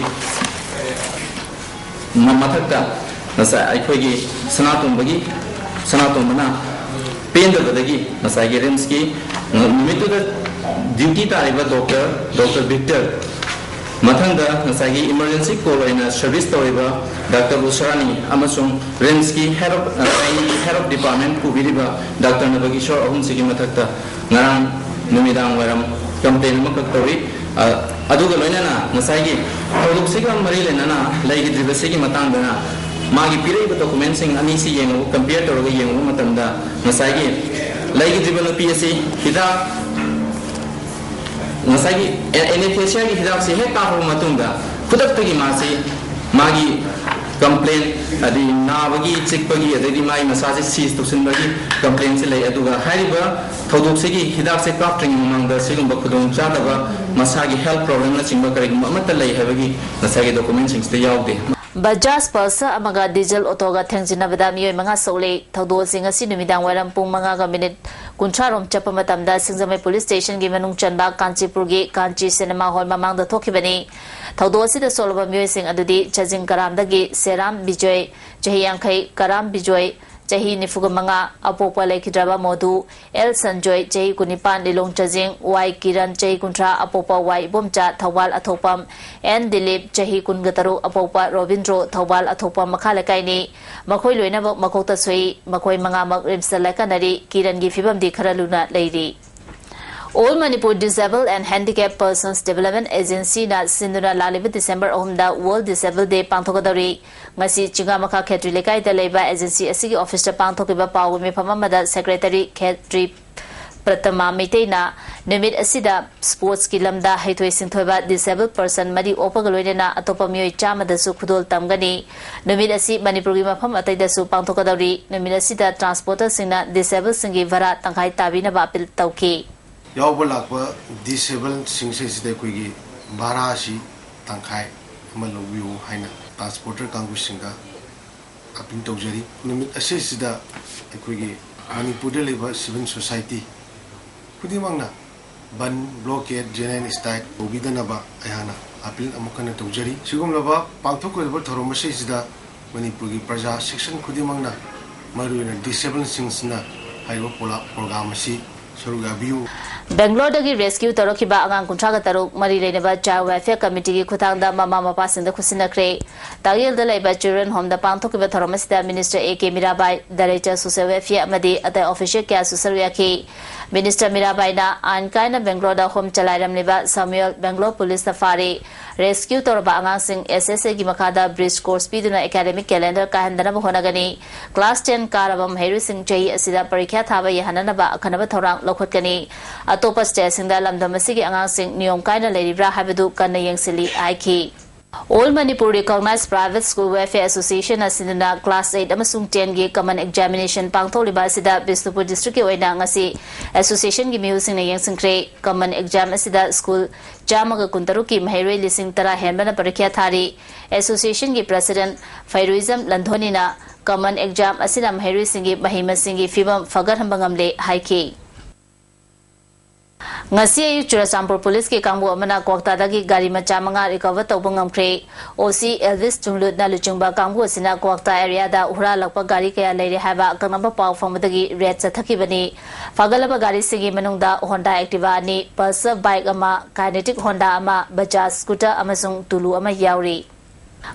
ꯃ- ꯃꯊꯛꯇ ꯉꯁꯥꯏ ꯑꯩꯈꯣꯏꯒꯤ ꯁꯅꯥꯇꯣꯝꯕꯒꯤ ꯁꯅꯥꯇꯣꯝꯕꯅ ꯄꯦꯟꯗꯕꯗꯒꯤ ꯉꯁꯥꯏꯒꯤ ꯔꯤꯝꯁꯀꯤ ꯅꯨꯃꯤꯠꯇꯨꯗ ꯗ꯭ꯌꯨꯇꯤ ꯇꯥꯔꯤꯕ ꯗꯣꯛꯇꯔ ꯗꯣꯛꯇꯔ ꯚꯤꯛꯇꯔ, ꯃꯊꯪꯗ ꯉꯁꯥꯏꯒꯤ ꯏꯃꯔꯖꯦꯟꯁꯤ ꯀꯣꯜ ꯑꯣꯏꯅ ꯁꯔꯚꯤꯁ ꯇꯧꯔꯤꯕ ꯗꯥꯛꯇꯔ ꯎꯁꯔꯥꯅꯤ ꯑꯃꯁꯨꯡ ꯔꯤꯝꯁꯀꯤ ꯍꯦꯗ ꯑꯣꯐ ꯉꯁꯥꯏꯒꯤ ꯍꯦꯗ ꯑꯣꯐ ꯗꯤꯄꯥꯔꯠꯃꯦꯟ ꯄꯨꯕꯤꯔꯤꯕ ꯗꯥꯛꯇꯔ ꯅꯕꯀꯤꯁꯣꯔ ꯑꯍꯨꯝꯁꯤꯒꯤ ꯃꯊꯛꯇ ꯉꯔꯥꯡ ꯅꯨꯃꯤꯗꯥꯡ ꯋꯥꯏꯔꯝ ꯀꯝꯄ꯭ꯂꯦꯟ ꯑꯃꯈꯛ ꯇꯧꯔꯤ꯫ ꯑ, ꯑꯗꯨꯒ ꯂꯣꯏꯅꯅ ꯉꯁꯥꯏꯒꯤ ꯊꯧꯗꯣꯛꯁꯤꯒ ꯃꯔꯤ ꯂꯩꯅꯅ ꯂꯩꯈꯤꯗ꯭ꯔꯤꯕꯁꯤꯒꯤ ꯃꯇꯥꯡꯗꯅ ꯃꯥꯒꯤ ꯄꯤꯔꯛꯏꯕ ꯗꯣꯀꯨꯃꯦꯟꯁꯤꯡ ꯑꯅꯤꯁꯤ ꯌꯦꯡꯉꯨ, ꯀꯝꯄꯤꯌꯔ ꯇꯧꯔꯒ ꯌꯦꯡꯉꯨꯕ ꯃꯇꯝꯗ ꯉꯁꯥꯏꯒꯤ ꯂꯩꯈꯤꯗ꯭ꯔꯤꯕ ꯅꯨꯄꯤ ꯑꯁꯤ ꯍꯤꯗꯥꯛ ꯉꯁꯥꯏꯒꯤ ꯑꯦ- ꯑꯦꯅꯦꯊꯦꯁꯤꯌꯥꯒꯤ ꯍꯤꯗꯥꯛꯁꯤ ꯍꯦꯛ ꯀꯥꯞꯄꯕ ꯃꯇꯨꯡꯗ ꯈꯨꯗꯛꯇꯒꯤ ꯃꯥꯁꯤ ꯃꯥꯒꯤ ꯀꯝꯄ꯭ꯂꯦꯟ, ꯑꯗꯩ ꯅꯥꯕꯒꯤ, ꯆꯤꯛꯄꯒꯤ, ꯑꯗꯩꯗꯤ ꯃꯥꯒꯤ ꯃꯁꯥꯁꯦ ꯁꯤꯖ ꯇꯧꯁꯤꯟꯕꯒꯤ ꯀꯝꯄ꯭ꯂꯦꯟꯁꯦ ꯂꯩ꯫ ꯑꯗꯨꯒ ꯍꯥꯏꯔꯤꯕ ꯊꯧꯗꯣꯛꯁꯤꯒꯤ ꯍꯤꯗꯥꯛꯁꯦ ꯀꯥꯞꯇ꯭ꯔꯤꯉꯩ ꯃꯃꯥꯡꯗ ꯁꯤꯒꯨꯝꯕ ꯈꯨꯗꯣꯡꯆꯥꯗꯕ, ꯃꯁꯥꯒꯤ ꯍꯦꯜꯊ ꯄ꯭ꯔꯣꯕ꯭ꯂꯦꯝꯅꯆꯤꯡꯕ ꯀꯔꯤꯒꯨꯝꯕ ꯑꯃꯠꯇ ꯂꯩ ꯍꯥꯏꯕꯒꯤ ꯉꯁꯥꯏꯒꯤ ꯗꯣꯀꯨꯃꯦꯟꯁꯤꯡꯁꯤꯗ ꯌꯥꯎꯗꯦ꯫ ꯕꯖꯥꯖ ꯄꯜꯁꯔ ꯑꯃꯒ ꯗꯤꯖꯜ ꯑꯣꯇꯣꯒ ꯊꯦꯡꯖꯤꯟꯅꯕꯗ ꯃꯤꯑꯣꯏ ꯃꯉꯥ ꯁꯣꯛꯂꯦ꯫ ꯊꯧꯗꯣꯛ ꯑꯁꯤ ꯉꯁꯤ ꯅꯨꯃꯤꯗꯥꯡ ꯋꯥꯏꯔꯝ ꯄꯨꯡ ꯃꯉꯥꯒ ꯃꯤꯅꯤꯠ ꯀꯨꯟꯊ꯭ꯔꯥ ꯔꯣꯝ ꯆꯠꯄ ꯃꯇꯝꯗ ꯁꯤꯡꯖꯃꯩ ꯄꯨꯂꯤꯁ ꯁ꯭ꯇꯦꯁꯟꯒꯤ ꯃꯅꯨꯡ ꯆꯟꯕ ꯀꯥꯟꯆꯤꯄꯨꯔꯒꯤ ꯀꯥꯟꯆꯤ ꯁꯤꯅꯦꯃꯥ ꯍꯣꯜ ꯃꯃꯥꯡꯗ ꯊꯣꯛꯈꯤꯕꯅꯤ꯫ ꯊꯧꯗꯣꯛ ꯑꯁꯤꯗ ꯁꯣꯛꯂꯕ ꯃꯤꯑꯣꯏꯁꯤꯡ ꯑꯗꯨꯗꯤ ꯆꯥꯖꯤꯡ ꯀꯔꯥꯝꯗꯒꯤ ꯁꯦꯔꯥꯝ ꯕꯤꯖꯣꯏ, ꯆꯍꯤ ꯌꯥꯡꯈꯩ, ꯀꯔꯥꯝ ꯕꯤꯖꯣꯏ, ꯆꯍꯤ ꯅꯤꯐꯨꯒ ꯃꯉꯥ, ꯑꯄꯣꯛꯄ ꯂꯩꯈꯤꯗ꯭ꯔꯕ ꯃꯣꯗꯨ, ꯑꯦꯜ ꯁꯟꯖꯣꯏ, ꯆꯍꯤ ꯀꯨꯟꯅꯤꯄꯥꯟ, ꯂꯤꯂꯣꯡ ꯆꯥꯖꯤꯡ, ꯋꯥꯏ ꯀꯤꯔꯟ, ꯆꯍꯤ ꯀꯨꯟꯊ꯭ꯔꯥ, ꯑꯄꯣꯛꯄ ꯋꯥꯏ ꯏꯕꯣꯝꯆꯥ, ꯊꯧꯕꯥꯜ ꯑꯊꯣꯛꯄꯝ, ꯑꯦꯟ ꯗꯤꯂꯤꯞ, ꯆꯍꯤ ꯀꯨꯟꯒ ꯇꯔꯨꯛ, ꯑꯄꯣꯛꯄ ꯔꯣꯕꯤꯟꯗ꯭ꯔꯣ, ꯊꯧꯕꯥꯜ ꯑꯊꯣꯛꯄꯝ ꯃꯈꯥ ꯂꯩꯀꯥꯏꯅꯤ꯫ ꯃꯈꯣꯏ ꯂꯣꯏꯅꯃꯛ ꯃꯀꯣꯛꯇ ꯁꯣꯛꯏ꯫ ꯃꯈꯣꯏ ꯃꯉꯥꯃꯛ ꯔꯤꯝꯁꯇ ꯂꯥꯏꯀꯠꯅꯔꯤ꯫ ꯀꯤꯔꯟꯒꯤ ꯐꯤꯕꯝꯗꯤ ꯈꯔ ꯂꯨꯅ ꯂꯩꯔꯤ꯫ All Manipur Disabled and Handicapped Persons Development Agency ꯅ ꯁꯤꯟꯗꯨꯅ ꯂꯥꯛꯂꯤꯕ ꯗꯤꯁꯦꯝꯕꯔ ꯑꯍꯨꯝꯗ World Disabled Day ꯄꯥꯡꯊꯣꯛꯀꯗꯧꯔꯤ꯫ ꯉꯁꯤ ꯆꯤꯡꯉꯥꯃꯈꯥ ꯈꯦꯇ꯭ꯔꯤ ꯂꯩꯀꯥꯏꯗ ꯂꯩꯕ agency ꯑꯁꯤꯒꯤ office ꯇ ꯄꯥꯡꯊꯣꯛꯈꯤꯕ ꯄꯥꯎꯒꯤ ꯃꯤꯐꯝ ꯑꯃꯗ secretary ꯈꯦꯇ꯭ꯔꯤ ꯄ꯭ꯔꯇꯃꯥ ꯃꯩꯇꯩꯅ ꯅꯨꯃꯤꯠ ꯑꯁꯤꯗ sports ꯀꯤ ꯂꯝꯗ ꯍꯩꯊꯣꯏ ꯁꯤꯡꯊꯣꯏꯕ disabled person ꯃꯔꯤ ꯑꯣꯛꯄꯒ ꯂꯣꯏꯅꯅ ꯑꯇꯣꯞꯄ ꯃꯤꯑꯣꯏ ꯆꯥꯝꯃꯗꯁꯨ ꯈꯨꯗꯣꯜ ꯇꯝꯒꯅꯤ꯫ ꯅꯨꯃꯤꯠ ꯑꯁꯤ ꯃꯅꯤꯄꯨꯔꯒꯤ ꯃꯐꯝ ꯑꯇꯩꯗꯁꯨ ꯄꯥꯡꯊꯣꯛꯀꯗꯧꯔꯤ꯫ ꯅꯨꯃꯤꯠ ꯑꯁꯤꯗ transporter ꯁꯤꯡꯅ disabled ꯁꯤꯡꯒꯤ ꯚꯔꯥ ꯇꯪꯈꯥꯏ ꯇꯥꯕꯤꯅꯕ appeal ꯇꯧꯈꯤ꯫ ꯌꯥꯎꯕ ꯂꯥꯛꯄ disabled ꯁꯤꯡꯁꯤꯗ ꯑꯩꯈꯣꯏꯒꯤ ꯚꯔꯥ ꯑꯁꯤ ꯇꯪꯈꯥꯏ ꯑꯃ ꯂꯧꯕꯤꯌꯨ ꯍꯥꯏꯅ transporter ꯀꯥꯡꯕꯨꯁꯤꯡꯗ appeal ꯇꯧꯖꯔꯤ꯫ ꯅꯨꯃꯤꯠ ꯑꯁꯤꯁꯤꯗ ꯑꯩꯈꯣꯏꯒꯤ ꯃꯅꯤꯄꯨꯔꯗ ꯂꯩꯕ civil society ꯈꯨꯗꯤꯡꯃꯛꯅ ꯕꯟ, blockade, genuine strike ꯇꯧꯕꯤꯗꯅꯕ ꯑꯩꯍꯥꯛꯅ appeal ꯑꯃꯨꯛ ꯍꯟꯅ ꯇꯧꯖꯔꯤ꯫ ꯁꯤꯒꯨꯝꯂꯕ ꯄꯥꯡꯊꯣꯛꯀꯗꯕ ꯊꯧꯔꯝ ꯑꯁꯤꯁꯤꯗ ꯃꯅꯤꯄꯨꯔꯒꯤ ꯄ꯭ꯔꯖꯥ section ꯈꯨꯗꯤꯡꯃꯛꯅ, ꯃꯔꯨꯑꯣꯏꯅ disabled ꯁꯤꯡꯁꯤꯅ ꯍꯥꯏꯔꯤꯕ ꯄꯣꯂꯥ-, program ꯑꯁꯤ ꯁꯔꯨꯛ ꯌꯥꯕꯤꯌꯨ꯫ ꯕꯦꯡꯒ꯭ꯂꯣꯔꯗꯒꯤ rescue ꯇꯧꯔꯛꯈꯤꯕ ꯑꯉꯥꯡ ꯀꯨꯟꯊ꯭ꯔꯥꯒ ꯇꯔꯨꯛ ꯃꯔꯤ ꯂꯩꯅꯕ Child Welfare Committee ꯒꯤ ꯈꯨꯠꯊꯥꯡꯗ ꯃꯃꯥ ꯃꯄꯥꯁꯤꯡꯗ ꯈꯨꯠꯁꯤꯟꯅꯈ꯭ꯔꯦ꯫ ꯇꯥꯛꯌꯦꯜꯗ ꯂꯩꯕ Children Home ꯗ ꯄꯥꯡꯊꯣꯛꯈꯤꯕ ꯊꯧꯔꯝ ꯑꯁꯤꯗ Minister A K Mirabai, Director Social Welfare ꯑꯃꯗꯤ ꯑꯇꯩ official ꯀꯌꯥꯁꯨ ꯁꯔꯨꯛ ꯌꯥꯈꯤ꯫ Minister ꯃꯤꯔꯥꯕꯥꯏꯅ ꯑꯥꯏꯟ ꯀꯥꯏꯅ ꯕꯦꯡꯒ꯭ꯂꯣꯔꯗ home ꯆꯂꯥꯏꯔꯝꯂꯤꯕ ꯁꯥꯃꯨꯑꯦꯜ ꯕꯦꯡꯒ꯭ꯂꯣꯔ ꯄꯨꯂꯤꯁꯅ ꯐꯥꯔꯦ꯫ Rescue ꯇꯧꯔꯕ ꯑꯉꯥꯡꯁꯤꯡ S S A ꯒꯤ ꯃꯈꯥꯗ bridge course ꯄꯤꯗꯨꯅ academic calendar ꯀꯥꯏꯍꯟꯗꯅꯕ ꯍꯣꯠꯅꯒꯅꯤ꯫ Class ten ꯀꯥꯔꯕ ꯃꯍꯩꯔꯣꯏꯁꯤꯡ ꯆꯍꯤ ꯑꯁꯤꯗ ꯄꯔꯤꯈ꯭ꯌꯥ ꯊꯥꯕ ꯌꯥꯍꯟꯅꯅꯕ ꯑꯈꯟꯅꯕ ꯊꯧꯔꯥꯡ ꯂꯧꯈꯠꯀꯅꯤ꯫ ꯑꯇꯣꯞꯄ state ꯁꯤꯡꯗ ꯂꯝꯗꯝ ꯑꯁꯤꯒꯤ ꯑꯉꯥꯡꯁꯤꯡ ꯅꯤꯌꯣꯝ ꯀꯥꯏꯅ ꯂꯩꯔꯤꯕ꯭ꯔꯥ ꯍꯥꯏꯕꯗꯨ ꯀꯟꯅ ꯌꯦꯡꯁꯤꯜꯂꯤ ꯍꯥꯏꯈꯤ꯫ All Manipur Recognized Private School Welfare Association ꯅ ꯁꯤꯟꯗꯨꯅ class eight ꯑꯃꯁꯨꯡ ten ꯒꯤ common examination ꯄꯥꯡꯊꯣꯛꯂꯤꯕ ꯑꯁꯤꯗ ꯕꯤꯁꯅꯨꯄꯨꯔ district ꯀꯤ ꯑꯣꯏꯅ ꯉꯁꯤ association ꯒꯤ ꯃꯤꯍꯨꯠꯁꯤꯡꯅ ꯌꯦꯡꯁꯤꯟꯈ꯭ꯔꯦ꯫ Common exam ꯑꯁꯤꯗ school ꯆꯥꯝꯃꯒ ꯀꯨꯟꯇꯔꯨꯛꯀꯤ ꯃꯍꯩꯔꯣꯏ ꯂꯤꯁꯤꯡ ꯇꯔꯥ ꯍꯦꯟꯕꯅ ꯄꯔꯤꯈ꯭ꯌꯥ ꯊꯥꯔꯤ꯫ Association ꯒꯤ president ꯐꯩꯔꯨꯏꯖꯝ ꯂꯟꯊꯣꯅꯤꯅ common exam ꯑꯁꯤꯅ ꯃꯍꯩꯔꯣꯏꯁꯤꯡꯒꯤ ꯃꯍꯩ ꯃꯁꯤꯡꯒꯤ ꯐꯤꯕꯝ ꯐꯒꯠꯍꯟꯕ ꯉꯝꯂꯦ ꯍꯥꯏꯈꯤ꯫ ꯉꯁꯤ ꯑꯌꯨꯛ ꯆꯨꯔꯆꯥꯟꯄꯨꯔ ꯄꯨꯂꯤꯁꯀꯤ ꯀꯥꯡꯕꯨ ꯑꯃꯅ ꯀ꯭ꯋꯥꯛꯇꯥꯗꯒꯤ ꯒꯥꯔꯤ ꯃꯆꯥ ꯃꯉꯥ ꯔꯤꯀꯚꯔ ꯇꯧꯕ ꯉꯝꯈ꯭ꯔꯦ꯫ ꯑꯣ ꯁꯤ ꯑꯦꯜꯚꯤꯁ ꯆꯨꯡꯂꯨꯠꯅ ꯂꯨꯆꯤꯡꯕ ꯀꯥꯡꯕꯨ ꯑꯁꯤꯅ ꯀ꯭ꯋꯥꯛꯇꯥ ꯑꯦꯔꯤꯌꯥꯗ ꯍꯨꯔꯥꯜꯂꯛꯄ ꯒꯥꯔꯤ ꯀꯌꯥ ꯂꯩꯔꯦ ꯍꯥꯏꯕ ꯑꯀꯛꯅꯕ ꯄꯥꯎ ꯐꯪꯕꯗꯒꯤ ꯔꯦꯗ ꯆꯠꯊꯈꯤꯕꯅꯤ꯫ ꯐꯥꯒꯠꯂꯕ ꯒꯥꯔꯤꯁꯤꯡꯒꯤ ꯃꯅꯨꯡꯗ ꯍꯣꯟꯗꯥ ꯑꯦꯛꯇꯤꯚꯥ ꯑꯅꯤ, ꯄꯜꯁꯔ ꯕꯥꯏꯛ ꯑꯃ, ꯀꯥꯏꯅꯦꯇꯤꯛ ꯍꯣꯟꯗꯥ ꯑꯃ, ꯕꯖꯥꯖ ꯁ꯭ꯀꯨꯇꯔ ꯑꯃꯁꯨꯡ ꯇꯨꯂꯨ ꯑꯃ ꯌꯥꯎꯔꯤ꯫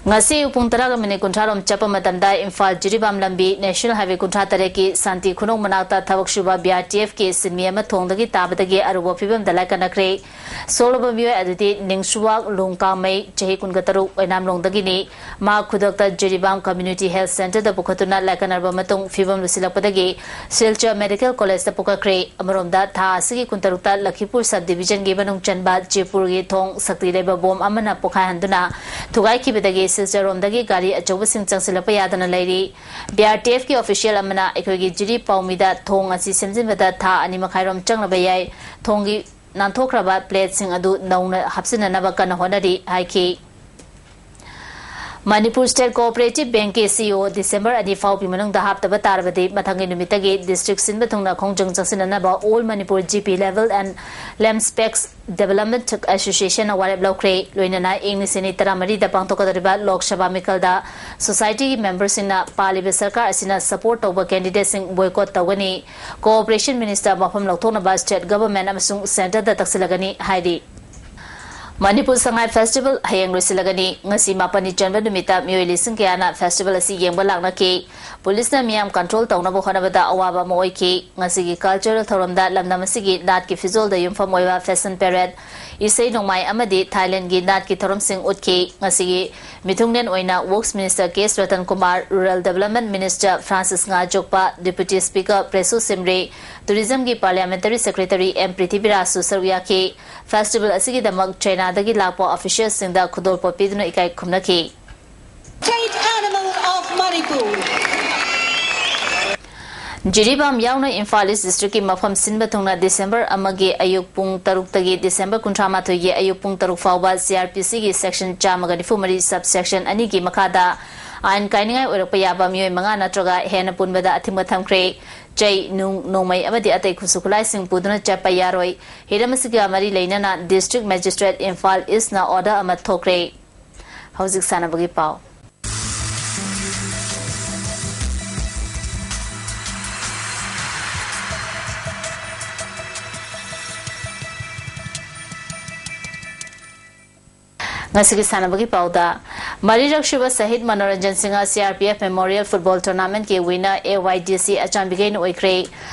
ꯉꯁꯤ ꯑꯌꯨꯛ ꯄꯨꯡ ꯇꯔꯥꯒ ꯃꯤꯅꯤꯠ ꯀꯨꯟꯊ꯭ꯔꯥ ꯔꯣꯝ ꯆꯠꯄ ꯃꯇꯝꯗ ꯏꯝꯐꯥꯜ ꯖꯤꯔꯤꯕꯥꯝ ꯂꯝꯕꯤ ꯅꯦꯁꯅꯦꯜ ꯍꯥꯏꯋꯦ ꯀꯨꯟꯊ꯭ꯔꯥ ꯇꯔꯦꯠꯀꯤ ꯁꯥꯟꯇꯤ ꯈꯨꯅꯧ ꯃꯅꯥꯛꯇ ꯊꯕꯛ ꯁꯨꯕ ꯕꯤ ꯑꯥꯔ ꯇꯤ ꯑꯦꯐꯀꯤ ꯁꯤꯟꯃꯤ ꯑꯃ ꯊꯣꯡꯗꯒꯤ ꯇꯥꯕꯗꯒꯤ ꯑꯔꯨꯕ ꯐꯤꯕꯝꯗ ꯂꯥꯏꯀꯠꯅꯈ꯭ꯔꯦ꯫ ꯁꯣꯛꯂꯕ ꯃꯤꯑꯣꯏ ꯑꯗꯨꯗꯤ ꯅꯤꯡꯁꯨꯋꯥꯛ ꯂꯣꯡꯀꯥꯃꯩ, ꯆꯍꯤ ꯀꯨꯟꯊꯔꯨꯛ, ꯑꯣꯏꯅꯥꯝꯂꯣꯡꯗꯒꯤꯅꯤ꯫ ꯃꯍꯥꯛ ꯈꯨꯗꯛꯇ ꯖꯤꯔꯤꯕꯥꯝ ꯀꯝꯃ꯭ꯌꯨꯅꯤꯇꯤ ꯍꯦꯜꯊ ꯁꯦꯟꯇꯔꯗ ꯄꯨꯈꯠꯇꯨꯅ ꯂꯥꯏꯀꯠꯅꯔꯕ ꯃꯇꯨꯡ ꯐꯤꯕꯝ ꯂꯨꯁꯤꯜꯂꯛꯄꯗꯒꯤ ꯁꯤꯜꯆꯔ ꯃꯦꯗꯤꯀꯦꯜ ꯀꯣꯂꯦꯖꯇ ꯄꯨꯈꯠꯈ꯭ꯔꯦ꯫ ꯑꯃꯔꯣꯝꯗ, ꯊꯥ ꯑꯁꯤꯒꯤ ꯀꯨꯟꯇꯔꯨꯛꯇ ꯂꯈꯤꯄꯨꯔ ꯁꯕ ꯗꯤꯕꯤꯖꯟꯒꯤ ꯃꯅꯨꯡ ꯆꯟꯕ ꯆꯦꯄꯨꯔꯒꯤ ꯊꯣꯡ ꯁꯛꯇꯤ ꯂꯩꯕ ꯕꯣꯝ ꯑꯃꯅ ꯄꯣꯈꯥꯏꯍꯟꯗꯨꯅ ꯊꯨꯒꯥꯏꯈꯤꯕꯗꯒꯤ ꯁꯤꯜꯆꯔꯔꯣꯝꯗꯒꯤ ꯒꯥꯔꯤ ꯑꯆꯧꯕꯁꯤꯡ ꯆꯪꯁꯤꯜꯂꯛꯄ ꯌꯥꯗꯅ ꯂꯩꯔꯤ꯫ ꯕꯤ ꯑꯥꯔ ꯇꯤ ꯑꯦꯐꯀꯤ ꯑꯣꯐꯤꯁꯤꯌꯦꯜ ꯑꯃꯅ ꯑꯩꯈꯣꯏꯒꯤ ꯖꯤꯔꯤ ꯄꯥꯎꯃꯤꯗ ꯊꯣꯡ ꯑꯁꯤ ꯁꯦꯝꯖꯤꯟꯕꯗ ꯊꯥ ꯑꯅꯤ ꯃꯈꯥꯏꯔꯣꯝ ꯆꯪꯂꯕ ꯌꯥꯏ꯫ ꯊꯣꯡꯒꯤ ꯅꯥꯟꯊꯣꯛꯈ꯭ꯔꯕ ꯄ꯭ꯂꯦꯠꯁꯤꯡ ꯑꯗꯨ ꯅꯧꯅ ꯍꯥꯞꯆꯤꯟꯅꯅꯕ ꯀꯟꯅ ꯍꯣꯠꯅꯔꯤ ꯍꯥꯏꯈꯤ꯫ ꯃꯅꯤꯄꯨꯔ ꯁ꯭ꯇꯦꯠ ꯀꯣꯑꯣꯄꯔꯦꯇꯤꯚ ꯕꯦꯡꯛꯀꯤ ꯁꯤ ꯏ ꯑꯣ ꯗꯤꯁꯦꯝꯕꯔ ꯑꯅꯤ ꯐꯥꯎꯕꯒꯤ ꯃꯅꯨꯡꯗ ꯍꯥꯞꯇꯕ ꯇꯥꯔꯕꯗꯤ ꯃꯊꯪꯒꯤ ꯅꯨꯃꯤꯠꯇꯒꯤ ꯗꯤꯁꯇ꯭ꯔꯤꯛ ꯁꯤꯟꯕ ꯊꯨꯡꯅ ꯈꯣꯡꯖꯪ ꯆꯪꯁꯤꯟꯅꯅꯕ all Manipur G P level and ꯂꯦꯝꯁꯄꯦꯛꯁ ꯗꯦꯕꯂꯞꯃꯦꯟꯠ ꯑꯦꯁꯣꯁꯤꯌꯦꯁꯟꯅ ꯋꯥꯔꯦꯞ ꯂꯧꯈ꯭ꯔꯦ꯫ ꯂꯣꯏꯅꯅ ꯏꯪ ꯂꯤꯁꯤꯡ ꯑꯅꯤ ꯇꯔꯥꯃꯔꯤꯗ ꯄꯥꯡꯊꯣꯛꯀꯗꯧꯔꯤꯕ ꯂꯣꯛ ꯁꯚꯥ ꯃꯤꯈꯜꯗ ꯁꯣꯁꯥꯏꯇꯤꯒꯤ ꯃꯦꯝꯕꯔꯁꯤꯡꯅ ꯄꯥꯜꯂꯤꯕ ꯁꯔꯀꯥꯔ ꯑꯁꯤꯅ ꯁꯄꯣꯔꯠ ꯇꯧꯕ ꯀꯦꯟꯗꯤꯗꯦꯠꯁꯤꯡ ꯕꯣꯏꯀꯣꯠ ꯇꯧꯒꯅꯤ꯫ ꯀꯣꯑꯣꯄꯔꯦꯁꯟ ꯃꯤꯅꯤꯁꯇꯔ ꯃꯐꯝ ꯂꯧꯊꯣꯛꯅꯕ ꯁ꯭ꯇꯦꯠ ꯒꯚꯔꯟꯃꯦꯟꯠ ꯑꯃꯁꯨꯡ ꯁꯦꯟꯇꯔꯗ ꯇꯛꯁꯤꯜꯂꯒꯅꯤ ꯍꯥꯏꯔꯤ꯫ ꯃꯅꯤꯄꯨꯔ ꯁꯉꯥꯏ ꯐꯦꯁꯇꯤꯚꯦꯜ ꯍꯌꯦꯡ ꯂꯣꯏꯁꯤꯜꯂꯒꯅꯤ꯫ ꯉꯁꯤ ꯃꯥꯄꯟꯅꯤ ꯆꯟꯕ ꯅꯨꯃꯤꯠꯇ ꯃꯤꯑꯣꯏ ꯂꯤꯁꯤꯡ ꯀꯌꯥꯅ ꯐꯦꯁꯇꯤꯚꯦꯜ ꯑꯁꯤ ꯌꯦꯡꯕ ꯂꯥꯛꯅꯈꯤ꯫ ꯄꯨꯂꯤꯁꯅ ꯃꯤꯌꯥꯝ ꯀꯟꯇ꯭ꯔꯣꯜ ꯇꯧꯅꯕ ꯍꯣꯠꯅꯕꯗ ꯑꯋꯥꯕ ꯑꯃ ꯑꯣꯏꯈꯤ꯫ ꯉꯁꯤꯒꯤ ꯀꯜꯆꯔꯦꯜ ꯊꯧꯔꯝꯗ ꯂꯝꯗꯝ ꯑꯁꯤꯒꯤ ꯅꯥꯠꯀꯤ ꯐꯤꯖꯣꯜꯗ ꯌꯨꯝꯐꯝ ꯑꯣꯏꯕ ꯐꯦꯁꯟ ꯄꯦꯔꯦꯗ, ꯏꯁꯩ ꯅꯣꯡꯃꯥꯏ ꯑꯃꯗꯤ ꯊꯥꯏꯂꯦꯟꯗꯒꯤ ꯅꯥꯠꯀꯤ ꯊꯧꯔꯝꯁꯤꯡ ꯎꯠꯈꯤ꯫ ꯉꯁꯤꯒꯤ ꯃꯤꯊꯨꯡꯂꯦꯟ ꯑꯣꯏꯅ works minister K S Ratan Kumar, rural development minister Francis Ngajokpa, deputy speaker ꯄ꯭ꯔꯦꯁꯣ ꯁꯤꯝꯔꯦ, ꯇꯨꯔꯤꯖꯝꯒꯤ ꯄꯥꯔꯂꯤꯌꯥꯃꯦꯟꯇꯔꯤ ꯁꯦꯀ꯭ꯔꯦꯇꯔꯤ ꯑꯦꯝ ꯄ꯭ꯔꯤꯊꯤꯕꯤꯔꯥꯖꯁꯨ ꯁꯔꯨꯛ ꯌꯥꯈꯤ꯫ ꯐꯦꯁꯇꯤꯚꯦꯜ ꯑꯁꯤꯒꯤꯗꯃꯛ ꯆꯥꯏꯅꯥꯗꯒꯤ ꯂꯥꯛꯄ ꯑꯣꯐꯤꯁꯤꯌꯦꯜꯁꯤꯡꯗ ꯈꯨꯗꯣꯜꯄꯣꯠ ꯄꯤꯗꯨꯅ ꯏꯀꯥꯏ ꯈꯨꯝꯅꯈꯤ꯫ State animal of Manipur. Jiribam ꯌꯥꯎꯅ ꯏꯝꯐꯥꯜ ꯏꯁ ꯗꯤꯁꯇ꯭ꯔꯤꯛꯀꯤ ꯃꯐꯝ ꯁꯤꯟꯕ ꯊꯨꯡꯅ ꯗꯤꯁꯦꯝꯕꯔ ꯑꯃꯒꯤ ꯑꯌꯨꯛ ꯄꯨꯡ ꯇꯔꯨꯛꯇꯒꯤ ꯗꯤꯁꯦꯝꯕꯔ ꯀꯨꯟꯊ꯭ꯔꯥ ꯃꯥꯊꯣꯏꯒꯤ ꯑꯌꯨꯛ ꯄꯨꯡ ꯇꯔꯨꯛ ꯐꯥꯎꯕ ꯁꯤ ꯑꯥꯔ ꯄꯤ ꯁꯤꯒꯤ ꯁꯦꯛꯁꯟ ꯆꯥꯝꯃꯒ ꯅꯤꯐꯨ ꯃꯔꯤ ꯁꯕ ꯁꯦꯛꯁꯟ ꯑꯅꯤꯒꯤ ꯃꯈꯥꯗ ꯑꯥꯏꯟ ꯀꯥꯏꯅꯤꯡꯉꯥꯏ ꯑꯣꯏꯔꯛꯄ ꯌꯥꯕ ꯃꯤꯑꯣꯏ ꯃꯉꯥ ꯅꯠꯇ꯭ꯔꯒ ꯍꯦꯟꯅ ꯄꯨꯟꯕꯗ ꯑꯊꯤꯡꯕ ꯊꯝꯈ꯭ꯔꯦ꯫ ꯆꯩ, ꯅꯨꯡ, ꯅꯣꯡꯃꯩ ꯑꯃꯗꯤ ꯑꯇꯩ ꯈꯨꯠꯁꯨ ꯈꯨꯠꯂꯥꯏꯁꯤꯡ ꯄꯨꯗꯨꯅ ꯆꯠꯄ ꯌꯥꯔꯣꯏ꯫ ꯍꯤꯔꯝ ꯑꯁꯤꯒ ꯃꯔꯤ ꯂꯩꯅꯅ ꯗꯤꯁꯇ꯭ꯔꯤꯛ ꯃꯦꯖꯤꯁꯇ꯭ꯔꯦꯠ ꯏꯝꯐꯥꯜ ꯏꯁꯅ ꯑꯣꯔꯗꯔ ꯑꯃ ꯊꯣꯛꯈ꯭ꯔꯦ꯫ ꯍꯧꯖꯤꯛ ꯁꯥꯟꯅꯕꯒꯤ ꯄꯥꯎ꯫ ꯉꯁꯤꯒꯤ ꯁꯥꯟꯅꯕꯒꯤ ꯄꯥꯎꯗ, ꯃꯔꯤꯔꯛ ꯁꯨꯕ ꯁꯍꯤꯗ Manoranjan Singha C R P F memorial football ꯇꯣꯔꯅꯥꯃꯦꯟꯠꯀꯤ winner A Y D C ꯑꯆꯥꯟꯕꯤꯒꯩꯅ ꯑꯣꯏꯈ꯭ꯔꯦ꯫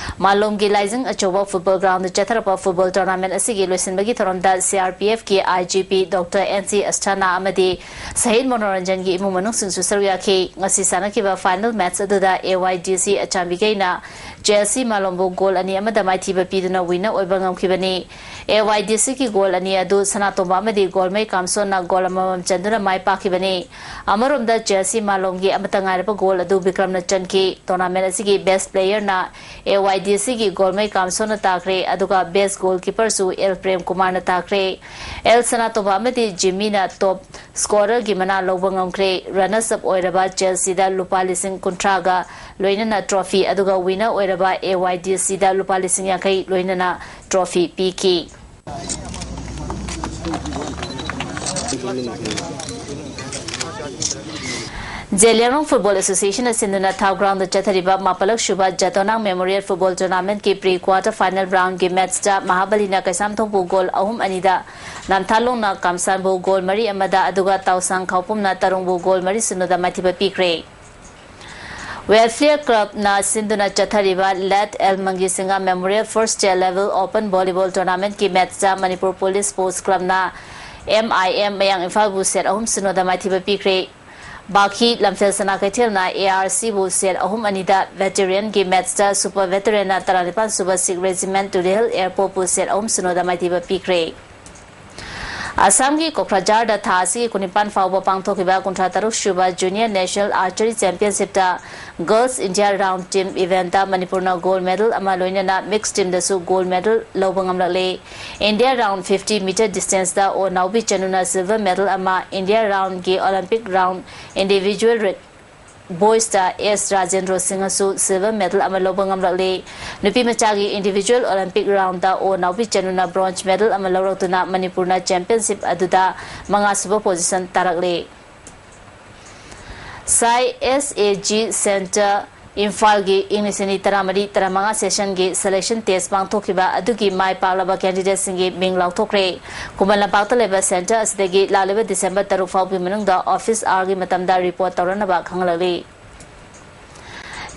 ꯃꯥꯂꯣꯝꯒꯤ ꯂꯥꯏꯖꯤꯡ ꯑꯆꯧꯕ ꯐꯨꯠꯕꯣꯜ ꯒ꯭ꯔꯥꯎꯟꯗ ꯆꯠꯊꯔꯛꯄ ꯐꯨꯠꯕꯣꯜ ꯇꯣꯔꯅꯥꯃꯦꯟꯠ ꯑꯁꯤꯒꯤ ꯂꯣꯏꯁꯤꯟꯕꯒꯤ ꯊꯧꯔꯝꯗ ꯁꯤ ꯑꯥꯔ ꯄꯤ ꯑꯦꯐꯀꯤ I G P doctor N C Asthana ꯑꯃꯗꯤ ꯁꯍꯤꯗ ꯃꯅꯣꯔꯟꯖꯟꯒꯤ ꯏꯃꯨꯡ ꯃꯅꯨꯡꯁꯤꯡꯁꯨ ꯁꯔꯨꯛ ꯌꯥꯈꯤ꯫ ꯉꯁꯤ ꯁꯥꯟꯅꯈꯤꯕ ꯐꯥꯏꯅꯦꯜ ꯃꯦꯠꯆ ꯑꯗꯨꯗ ꯑꯦ Y D C ꯑꯆꯥꯟꯕꯤꯒꯩꯅ J L C ꯃꯥꯂꯣꯝꯕꯨ goal ꯑꯅꯤ ꯑꯃꯗ ꯃꯥꯏꯊꯤꯕ ꯄꯤꯗꯨꯅ ꯋꯤꯟꯅꯔ ꯑꯣꯏꯕ ꯉꯝꯈꯤꯕꯅꯤ꯫ ꯑꯦ ꯋꯥꯏ ꯗꯤ ꯁꯤꯒꯤ ꯒꯣꯜ ꯑꯅꯤ ꯑꯗꯨ ꯁꯅꯥꯇꯣꯝꯕ ꯑꯃꯗꯤ ꯒꯣꯜꯃꯩ ꯀꯥꯝꯁꯣꯟꯅ ꯒꯣꯜ ꯑꯃꯃꯝ ꯆꯟꯗꯨꯅ ꯃꯥꯏ ꯄꯥꯛꯈꯤꯕꯅꯤ꯫ ꯑꯃꯔꯣꯝꯗ ꯖꯦ ꯑꯦꯜ ꯁꯤ ꯃꯥꯂꯣꯝꯒꯤ ꯑꯃꯠꯇ ꯉꯥꯏꯔꯕ ꯒꯣꯜ ꯑꯗꯨ ꯕꯤꯀ꯭ꯔꯝꯅ ꯆꯟꯈꯤ꯫ ꯇꯣꯔꯅꯥꯃꯦꯟꯠ ꯑꯁꯤꯒꯤ ꯕꯦꯁ ꯄ꯭ꯂꯦꯌꯔꯅ ꯑꯦ ꯋꯥꯏ ꯗꯤ ꯁꯤꯒꯤ ꯒꯣꯜꯃꯩ ꯀꯥꯝꯁꯣꯟꯅ ꯇꯥꯈ꯭ꯔꯦ, ꯑꯗꯨꯒ ꯕꯦꯁ ꯒꯣꯜ ꯀꯤꯄꯔꯁꯨ ꯑꯦꯜ ꯄ꯭ꯔꯦꯝ ꯀꯨꯃꯥꯔꯅ ꯇꯥꯈ꯭ꯔꯦ꯫ ꯑꯦꯜ ꯁꯅꯥꯇꯣꯝꯕ ꯑꯃꯗꯤ ꯖꯤꯝꯃꯤꯅ ꯇꯣꯞ ꯁ꯭ꯀꯣꯔꯔꯒꯤ ꯃꯅꯥ ꯂꯧꯕ ꯉꯝꯈ꯭ꯔꯦ꯫ ꯔꯟꯅꯔꯁ ꯑꯞ ꯑꯣꯏꯔꯕ ꯖꯦ ꯑꯦꯜ ꯁꯤꯗ ꯂꯨꯄꯥ ꯂꯤꯁꯤꯡ ꯀꯨꯟꯊ꯭ꯔꯥꯒ ꯂꯣꯏꯅꯅ ꯇ꯭ꯔꯣꯐꯤ, ꯑꯗꯨꯒ ꯋꯤꯟꯅꯔ ꯑꯣꯏꯔꯕ ꯑꯦ ꯋꯥꯏ ꯗꯤ ꯁꯤꯗ ꯂꯨꯄꯥ ꯂꯤꯁꯤꯡ ꯌꯥꯡꯈꯩ ꯂꯣꯏꯅꯅ ꯇ꯭ꯔꯣꯐꯤ ꯄꯤꯈꯤ꯫ ꯖꯦꯂꯤꯌꯥꯡꯔꯣꯡ ꯐꯨꯠꯕꯣꯜ ꯑꯦꯁꯣꯁꯤꯌꯦꯁꯟꯅ ꯁꯤꯟꯗꯨꯅ ꯊꯥꯎ ꯒ꯭ꯔꯥꯎꯟꯗ ꯆꯠꯊꯔꯤꯕ ꯃꯥꯄꯜꯂꯛ ꯁꯨꯕ ꯖꯇꯣꯅꯥꯡ ꯃꯦꯃꯣꯔꯤꯌꯦꯜ ꯐꯨꯠꯕꯣꯜ ꯇꯣꯔꯅꯥꯃꯦꯟꯠꯀꯤ ꯄ꯭ꯔꯤ ꯀ꯭ꯋꯥꯔꯇꯔ ꯐꯥꯏꯅꯦꯜ ꯔꯥꯎꯟꯒꯤ ꯃꯦꯠꯆꯇ ꯃꯍꯥꯕꯂꯤꯅ ꯀꯩꯁꯥꯝꯊꯣꯡꯕꯨ ꯒꯣꯜ ꯑꯍꯨꯝ ꯑꯅꯤꯗ, ꯅꯝꯊꯥꯂꯣꯡꯅ ꯀꯥꯝꯁꯥꯟꯕꯨ ꯒꯣꯜ ꯃꯔꯤ ꯑꯃꯗ, ꯑꯗꯨꯒ ꯇꯥꯎꯁꯥꯡ ꯈꯥꯎꯄꯨꯝꯅ ꯇꯔꯨꯡꯕꯨ ꯒꯣꯜ ꯃꯔꯤ ꯁꯤꯅꯣꯗ ꯃꯥꯏꯊꯤꯕ ꯄꯤꯈ꯭ꯔꯦ꯫ ꯋꯦꯜꯐꯤꯌꯔ ꯀ꯭ꯂꯕꯅ ꯁꯤꯟꯗꯨꯅ ꯆꯠꯊꯔꯤꯕ late L Mangi Singh memorial first state level open volleyball ꯇꯣꯔꯅꯥꯃꯦꯟꯠꯀꯤ ꯃꯦꯠꯆꯇ ꯃꯅꯤꯄꯨꯔ ꯄꯨꯂꯤꯁ ꯁ꯭ꯄꯣꯔꯠꯁ ꯀ꯭ꯂꯕꯅ ꯑꯦꯝ ꯑꯥꯏ ꯑꯦꯝ ꯃꯌꯥꯡ ꯏꯝꯐꯥꯜꯕꯨ ꯁꯦꯠ ꯑꯍꯨꯝ ꯁꯤꯅꯣꯗ ꯃꯥꯏꯊꯤꯕ ꯄꯤꯈ꯭ꯔꯦ꯫ ꯕꯥꯈꯤ ꯂꯝꯐꯦꯜ ꯁꯅꯥ ꯀꯩꯊꯦꯜꯅ ꯑꯦ ꯑꯥꯔ ꯁꯤꯕꯨ ꯁꯦꯠ ꯑꯍꯨꯝ ꯑꯅꯤꯗ, ꯚꯦꯇꯦꯔꯤꯌꯟꯒꯤ ꯃꯦꯠꯆꯇ ꯁꯨꯄꯔ ꯚꯦꯇꯦꯔꯤꯌꯟꯅ ꯇꯔꯥꯅꯤꯄꯥꯟ ꯁꯨꯕ ꯁꯤꯈ ꯔꯦꯖꯤꯃꯦꯟꯠ ꯇꯨꯔꯦꯜ ꯑꯦꯌꯔꯄꯣꯔꯠꯄꯨ ꯁꯦꯠ ꯑꯍꯨꯝ ꯁꯤꯅꯣꯗ ꯃꯥꯏꯊꯤꯕ ꯄꯤꯈ꯭ꯔꯦ꯫ ꯑꯁꯥꯝꯒꯤ ꯀꯣꯀ꯭ꯔꯥꯖꯥꯔꯗ ꯊꯥ ꯑꯁꯤꯒꯤ ꯀꯨꯟꯅꯤꯄꯥꯟ ꯐꯥꯎꯕ ꯄꯥꯡꯊꯣꯛꯈꯤꯕ ꯀꯨꯟꯊ꯭ꯔꯥ ꯇꯔꯨꯛ ꯁꯨꯕ Junior National Archery Championshipꯇ Girls India Round Team Eventꯇ ꯃꯅꯤꯄꯨꯔꯅ gold medal ꯑꯃ ꯂꯣꯏꯅꯅ mixed teamꯗꯁꯨ gold medal ꯂꯧꯕ ꯉꯝꯂꯛꯂꯦ꯫ India Round fifty meter distanceꯇ ꯑꯣ ꯅꯥꯎꯕꯤ ꯆꯅꯨꯅ silver medal ꯑꯃ, India Roundꯒꯤ Olympic Round individual re- boysꯇ ꯑꯦꯁ ꯔꯥꯖꯦꯟꯗ꯭ꯔꯣ ꯁꯤꯡꯍꯁꯨ silver medal ꯑꯃ ꯂꯧꯕ ꯉꯝꯂꯛꯂꯤ꯫ ꯅꯨꯄꯤ ꯃꯆꯥꯒꯤ individual Olympic roundꯇ ꯑꯣ ꯅꯥꯎꯕꯤ ꯆꯅꯨꯅ bronze medal ꯑꯃ ꯂꯧꯔꯛꯇꯨꯅ ꯃꯅꯤꯄꯨꯔꯅ championship ꯑꯗꯨꯗ ꯃꯉꯥꯁꯨꯕ position ꯇꯥꯔꯛꯂꯤ꯫ ꯁꯥꯏ S A G Centre ꯏꯝꯐꯥꯜꯒꯤ ꯏꯪ ꯂꯤꯁꯤꯡ ꯑꯅꯤ ꯇꯔꯥꯃꯔꯤ ꯇꯔꯥꯃꯉꯥ sessionꯒꯤ selection test ꯄꯥꯡꯊꯣꯛꯈꯤꯕ ꯑꯗꯨꯒꯤ ꯃꯥꯏ ꯄꯥꯛꯂꯕ candidateꯁꯤꯡꯒꯤ ꯃꯤꯡ ꯂꯥꯎꯊꯣꯛꯈ꯭ꯔꯦ꯫ ꯈꯨꯃꯟ ꯂꯝꯄꯥꯛꯇ ꯂꯩꯕ centre ꯑꯁꯤꯗꯒꯤ ꯂꯥꯛꯂꯤꯕ December ꯇꯔꯨꯛ ꯐꯥꯎꯕꯒꯤ ꯃꯅꯨꯡꯗ office hourꯒꯤ ꯃꯇꯝꯗ report ꯇꯧꯔꯅꯕ ꯈꯪꯍꯜꯂꯛꯂꯤ꯫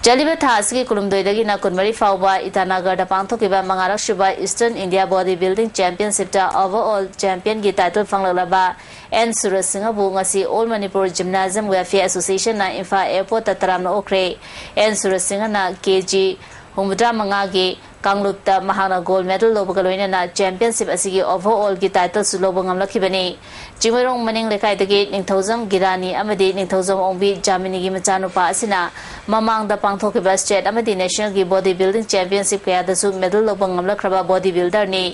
ꯆꯠꯂꯤꯕ ꯊꯥ ꯑꯁꯤꯒꯤ ꯀꯨꯟꯍꯨꯝꯗꯣꯏꯗꯒꯤꯅ ꯀꯨꯟꯃꯔꯤ ꯐꯥꯎꯕ ꯏꯇꯥꯅꯒꯔꯗ ꯄꯥꯡꯊꯣꯛꯈꯤꯕ ꯃꯉꯥꯔꯛ ꯁꯨꯕ Eastern India Body Building Championshipꯇ overall championꯒꯤ title ꯐꯪꯂꯛꯂꯕ ꯑꯦꯟ ꯁꯨꯔꯖ ꯁꯤꯡꯍꯕꯨ ꯉꯁꯤ All Manipur Gymnasium Welfare Associationꯅ Imphal airportꯇ ꯇꯔꯥꯝꯅ ꯑꯣꯛꯈ꯭ꯔꯦ꯫ ꯑꯦꯟ ꯁꯨꯔꯖ ꯁꯤꯡꯍꯅ ꯀꯦ ꯖꯤ ꯍꯨꯝꯐꯨꯇꯔꯥ ꯃꯉꯥꯒꯤ ꯀꯥꯡꯂꯨꯞꯇ ꯃꯍꯥꯛꯅ gold medal ꯂꯧꯕꯒ ꯂꯣꯏꯅꯅ championship ꯑꯁꯤꯒꯤ overallꯒꯤ titleꯁꯨ ꯂꯧꯕ ꯉꯝꯂꯛꯈꯤꯕꯅꯤ꯫ ꯆꯤꯡꯃꯩꯔꯣꯡ ꯃꯅꯤꯡ ꯂꯩꯀꯥꯏꯗꯒꯤ ꯅꯤꯡꯊꯧꯖꯝ ꯒꯤꯔꯥꯅꯤ ꯑꯃꯗꯤ ꯅꯤꯡꯊꯧꯖꯝ ꯑꯣꯡꯕꯤ ꯖꯥꯃꯤꯅꯤꯒꯤ ꯃꯆꯥꯅꯨꯄꯥ ꯑꯁꯤꯅ ꯃꯃꯥꯡꯗ ꯄꯥꯡꯊꯣꯛꯈꯤꯕ state ꯑꯃꯗꯤ nationalꯒꯤ body building championship ꯀꯌꯥꯗꯁꯨ medal ꯂꯧꯕ ꯉꯝꯂꯛꯈ꯭ꯔꯕ body builderꯅꯤ꯫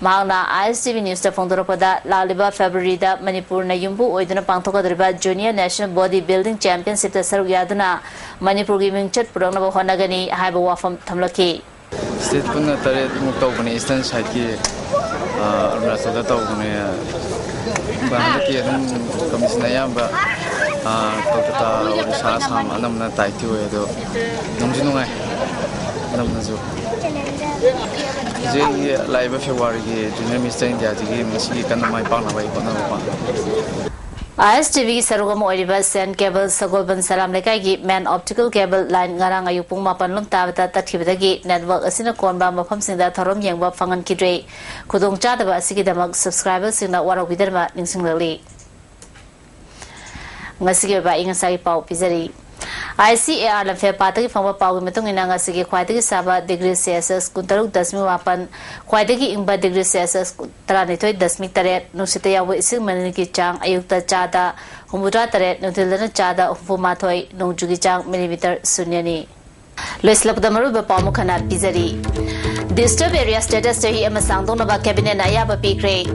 ꯃꯍꯥꯛꯅ I S T V newsꯇ ꯐꯣꯡꯗꯣꯔꯛꯄꯗ, ꯂꯥꯛꯂꯤꯕ Februaryꯗ ꯃꯅꯤꯄꯨꯔꯅ ꯌꯨꯝꯕꯨ ꯑꯣꯏꯗꯨꯅ ꯄꯥꯡꯊꯣꯛꯀꯗꯧꯔꯤꯕ Junior National Body Building Championshipꯇ ꯁꯔꯨꯛ ꯌꯥꯗꯨꯅ ꯃꯅꯤꯄꯨꯔꯒꯤ ꯃꯤꯡꯆꯠ ꯄꯨꯔꯛꯅꯕ ꯍꯣꯠꯅꯒꯅꯤ ꯍꯥꯏꯕ ꯋꯥꯐꯝ ꯊꯝꯂꯛꯈꯤ꯫ State ꯄꯨꯟꯅ ꯇꯔꯦꯠꯃꯨꯛ ꯇꯧꯕꯅꯦ, Eastern sideꯀꯤ, ꯑ, ꯑꯔꯨꯅꯥꯆꯜꯗ ꯇꯧꯕꯅꯦ꯫ ꯑꯗꯨꯒ ꯍꯟꯗꯛꯀꯤ ꯑꯗꯨꯝ commissionꯅ ꯑꯌꯥꯝꯕ, ꯑ, ꯀꯣꯜꯀꯇꯥ, ꯑꯣꯔꯤꯁꯥ, ꯑꯁꯥꯝ ꯑꯅꯝꯕꯅ ꯇꯥꯏꯠꯇꯤ ꯑꯣꯏ, ꯑꯗꯣ ꯅꯨꯡꯁꯨ ꯅꯨꯡꯉꯥꯏ ꯑꯅꯝꯕꯅꯁꯨ꯫ ꯍꯧꯖꯤꯛ ꯑꯩꯒꯤ ꯂꯥꯛꯏꯕ Februaryꯒꯤ Junior Mister Indiaꯁꯤꯒꯤ ꯃꯁꯤꯒꯤ ꯀꯟꯅ ꯃꯥꯏ ꯄꯥꯛꯅꯕ ꯑꯩ ꯍꯣꯠꯅꯕ ꯄꯥꯝꯃꯤ꯫ I S T Vꯒꯤ ꯁꯔꯨꯛ ꯑꯃ ꯑꯣꯏꯔꯤꯕ Saint Cable ꯁꯒꯣꯜꯕꯟ ꯁꯂꯥꯝ ꯂꯩꯀꯥꯏꯒꯤ main optical cable line ꯉꯔꯥꯡ ꯑꯌꯨꯛ ꯄꯨꯡ ꯃꯥꯄꯟ ꯂꯣꯝ ꯇꯥꯕꯗ ꯇꯠꯈꯤꯕꯗꯒꯤ network ꯑꯁꯤꯅ ꯀꯣꯟꯕ ꯃꯐꯝꯁꯤꯡꯗ ꯊꯧꯔꯝ ꯌꯦꯡꯕ ꯐꯪꯍꯟꯈꯤꯗ꯭ꯔꯦ꯫ ꯈꯨꯗꯣꯡꯆꯥꯗꯕ ꯑꯁꯤꯒꯤꯗꯃꯛ subscriberꯁꯤꯡꯅ ꯋꯥꯔꯧꯕꯤꯗꯅꯕ ꯅꯤꯡꯁꯤꯡꯂꯛꯂꯤ꯫ ꯉꯁꯤꯒꯤ ꯑꯣꯏꯕ ꯑꯏꯪ ꯑꯁꯥꯒꯤ ꯄꯥꯎ ꯄꯤꯖꯔꯤ꯫ ICAR ꯂꯝꯐꯦꯜ ꯄꯥꯠꯇꯒꯤ ꯐꯪꯕ ꯄꯥꯎꯒꯤ ꯃꯇꯨꯡ ꯏꯟꯅ, ꯉꯁꯤꯒꯤ ꯈ꯭ꯋꯥꯏꯗꯒꯤ ꯁꯥꯕ ꯗꯤꯒ꯭ꯔꯤ ꯁꯦꯜꯁꯤꯌꯁ ꯀꯨꯟꯇꯔꯨꯛ ꯗꯁꯃꯤꯛ ꯃꯥꯄꯟ, ꯈ꯭ꯋꯥꯏꯗꯒꯤ ꯏꯪꯕ ꯗꯤꯒ꯭ꯔꯤ ꯁꯦꯜꯁꯤꯌꯁ ꯇꯔꯥꯅꯤꯊꯣꯏ ꯗꯁꯃꯤꯛ ꯇꯔꯦꯠ, ꯅꯨꯡꯁꯤꯠꯇ ꯌꯥꯎꯕ ꯏꯁꯤꯡ ꯃꯅꯤꯜꯒꯤ ꯆꯥꯡ ꯑꯌꯨꯛꯇ ꯆꯥꯗ ꯍꯨꯝꯐꯨꯇꯔꯥ ꯇꯔꯦꯠ, ꯅꯨꯡꯊꯤꯜꯗꯅ ꯆꯥꯗ ꯍꯨꯝꯐꯨ ꯃꯥꯊꯣꯏ, ꯅꯣꯡꯖꯨꯒꯤ ꯆꯥꯡ ꯃꯤꯂꯤꯃꯤꯇꯔ ꯁꯨꯟꯌꯅꯤ꯫ ꯂꯣꯏꯁꯤꯜꯂꯛꯄꯗ ꯃꯔꯨꯑꯣꯏꯕ ꯄꯥꯎ ꯑꯃꯨꯛ ꯍꯟꯅ ꯄꯤꯖꯔꯤ꯫ Disturb Area Status ꯆꯍꯤ ꯑꯃ ꯁꯥꯡꯗꯣꯛꯅꯕ Cabinet ꯅ ꯑꯌꯥꯕ ꯄꯤꯈ꯭ꯔꯦ꯫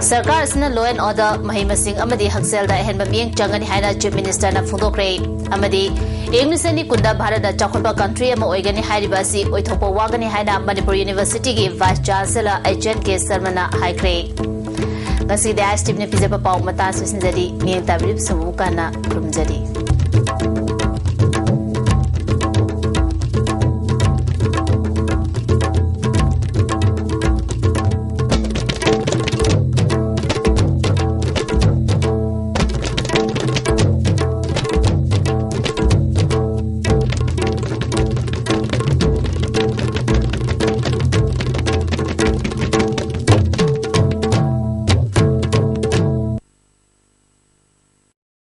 ꯁꯔꯀꯥꯔ ꯑꯁꯤꯅ law and order, ꯃꯍꯩ ꯃꯁꯤꯡ ꯑꯃꯗꯤ ꯍꯛꯁꯦꯜꯗ ꯑꯍꯦꯟꯕ ꯃꯤꯠꯌꯦꯡ ꯆꯪꯒꯅꯤ ꯍꯥꯏꯅ Chief Minister ꯅ ꯐꯣꯡꯗꯣꯛꯈ꯭ꯔꯦ꯫ ꯑꯃꯗꯤ ꯏꯪ ꯂꯤꯁꯤꯡ ꯑꯅꯤ ꯀꯨꯟꯗ ꯚꯥꯔꯠꯅ ꯆꯥꯎꯈꯠꯄ country ꯑꯃ ꯑꯣꯏꯒꯅꯤ ꯍꯥꯏꯔꯤꯕ ꯑꯁꯤ ꯑꯣꯏꯊꯣꯛꯄ ꯋꯥꯒꯅꯤ ꯍꯥꯏꯅ ꯃꯅꯤꯄꯨꯔ University ꯒꯤ Vice Chancellor H N K Sharma ꯅ ꯍꯥꯏꯈ꯭ꯔꯦ꯫ ꯉꯁꯤꯒꯤꯗꯤ ISTV ꯅ ꯄꯤꯖꯕ ꯄꯥꯎ ꯃꯇꯥꯡ ꯑꯁꯤꯗ ꯂꯣꯏꯁꯤꯟꯖꯔꯤ꯫ ꯃꯤꯠꯌꯦꯡ ꯇꯥꯕꯤꯔꯤꯕꯁꯤꯡꯕꯨ ꯑꯃꯨꯛ ꯍꯟꯅ ꯈꯨꯔꯨꯝꯖꯔꯤ꯫